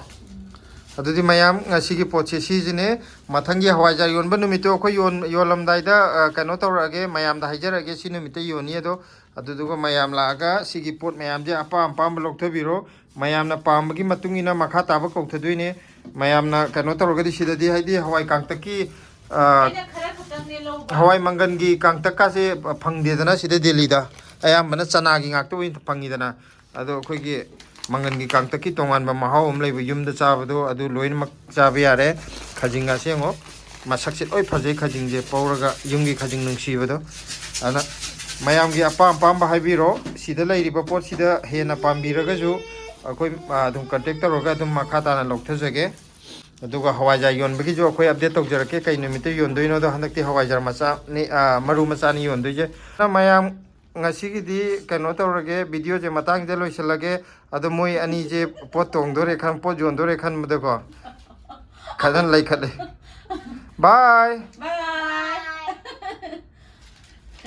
ꯑꯗꯨꯗꯤ ꯃꯌꯥꯝ, ꯉꯁꯤꯒꯤ ꯄꯣꯠꯁꯦ ꯁꯤꯁꯤꯅꯦ꯫ ꯃꯊꯪꯒꯤ ꯍꯋꯥꯏꯖꯥꯔ ꯌꯣꯟꯕ ꯅꯨꯃꯤꯠꯇꯣ ꯑꯩꯈꯣꯏ ꯌꯣꯟ-, ꯌꯣꯜꯂꯝꯗꯥꯏꯗ, ꯑ, ꯀꯩꯅꯣ ꯇꯧꯔꯛꯑꯒꯦ, ꯃꯌꯥꯝꯗ ꯍꯥꯏꯖꯔꯛꯑꯒꯦ ꯁꯤ ꯅꯨꯃꯤꯠꯇ ꯌꯣꯟꯅꯤ ꯑꯗꯣ꯫ ꯑꯗꯨꯗꯨꯒ ꯃꯌꯥꯝ ꯂꯥꯛꯑꯒ ꯁꯤꯒꯤ ꯄꯣꯠ ꯃꯌꯥꯝꯁꯦ ꯑꯄꯥꯝ ꯑꯄꯥꯝꯕ ꯂꯧꯊꯕꯤꯔꯣ꯫ ꯃꯌꯥꯝꯅ ꯄꯥꯝꯕꯒꯤ ꯃꯇꯨꯡ ꯏꯟꯅ ꯃꯈꯥ ꯇꯥꯕ ꯀꯧꯊꯗꯣꯏꯅꯦ꯫ ꯃꯌꯥꯝꯅ ꯀꯩꯅꯣ ꯇꯧꯔꯒꯗꯤ ꯁꯤꯗꯗꯤ, ꯍꯥꯏꯗꯤ, ꯍꯋꯥꯏ ꯀꯥꯡꯇꯛꯀꯤ, ꯑ, ꯑꯩꯅ ꯈꯔ ꯈꯛꯇꯪꯅꯦ ꯂꯧꯕ꯫ ꯍꯋꯥꯏ ꯃꯪꯒꯟꯒꯤ ꯀꯥꯡꯇꯛꯀꯥꯁꯦ ꯐꯪꯗꯦꯗꯅ ꯁꯤꯗ ꯗꯦꯜꯂꯤꯗ꯫ ꯑꯌꯥꯝꯕꯅ ꯆꯅꯥꯒꯤ ꯉꯥꯛꯇ ꯑꯣꯏꯅ ꯐꯪꯉꯤꯗꯅ꯫ ꯑꯗꯣ ꯑꯩꯈꯣꯏꯒꯤ ꯃꯪꯒꯟꯒꯤ ꯀꯥꯡꯇꯛꯀꯤ ꯇꯣꯉꯥꯟꯕ ꯃꯍꯥꯎ ꯑꯃ ꯂꯩꯕ, ꯌꯨꯝꯗ ꯆꯥꯕꯗꯣ ꯑꯗꯨ ꯂꯣꯏꯅꯃꯛ ꯆꯥꯕ ꯌꯥꯔꯦ꯫ ꯈꯖꯤꯡꯒꯁꯦ ꯌꯦꯡꯉꯣ, ꯃꯁꯛꯁꯦ ꯂꯣꯏ ꯐꯖꯩ꯫ ꯈꯖꯤꯡꯁꯦ ꯄꯧꯔꯒ ꯌꯨꯝꯒꯤ ꯈꯖꯤꯡ ꯅꯨꯡꯁꯤꯕꯗꯣ꯫ ꯑꯗꯨꯅ ꯃꯌꯥꯝꯒꯤ ꯑꯄꯥꯝ ꯑꯄꯥꯝꯕ ꯍꯥꯏꯕꯤꯔꯣ꯫ ꯁꯤꯗ ꯂꯩꯔꯤꯕ ꯄꯣꯠꯁꯤꯗ ꯍꯦꯟꯅ ꯄꯥꯝꯕꯤꯔꯒꯁꯨ ꯑꯩꯈꯣꯏ, ꯑ, ꯑꯗꯨꯝ ꯀꯟꯇꯦꯛ ꯇꯧꯔꯒ ꯑꯗꯨꯝ ꯃꯈꯥ ꯇꯥꯅ ꯂꯧꯊꯖꯒꯦ꯫ ꯑꯗꯨꯒ ꯍꯋꯥꯏꯖꯥꯔ ꯌꯣꯟꯕꯒꯤꯁꯨ ꯑꯩꯈꯣꯏ ꯑꯞꯗꯦꯠ ꯇꯧꯖꯔꯛꯀꯦ, ꯀꯩ ꯅꯨꯃꯤꯠꯇ ꯌꯣꯟꯗꯣꯏꯅꯣꯗꯣ꯫ ꯍꯟꯗꯛꯇꯤ ꯍꯋꯥꯏꯖꯥꯔ ꯃꯆꯥꯅꯤ, ꯑ, ꯃꯔꯨ ꯃꯆꯥꯅꯤ ꯌꯣꯟꯗꯣꯏꯁꯦ꯫ ꯃꯌꯥꯝ, ꯉꯁꯤꯒꯤꯗꯤ ꯀꯩꯅꯣ ꯇꯧꯔꯒꯦ, ꯚꯤꯗꯤꯑꯣꯁꯦ ꯃꯇꯥꯡꯁꯤꯗ ꯂꯣꯏꯁꯤꯜꯂꯒꯦ꯫ ꯑꯗꯣ ꯃꯣꯏ ꯑꯅꯤꯁꯦ ꯄꯣꯠ ꯇꯣꯡꯗꯣꯔꯦ ꯈꯟ-, ꯄꯣꯠ ꯌꯣꯟꯗꯣꯔꯦ ꯈꯟꯕꯗꯀꯣ, ꯈꯇꯪ ꯂꯩꯈꯠꯂꯦ꯫ ꯕꯥꯏ꯫ ꯕꯥꯏ꯫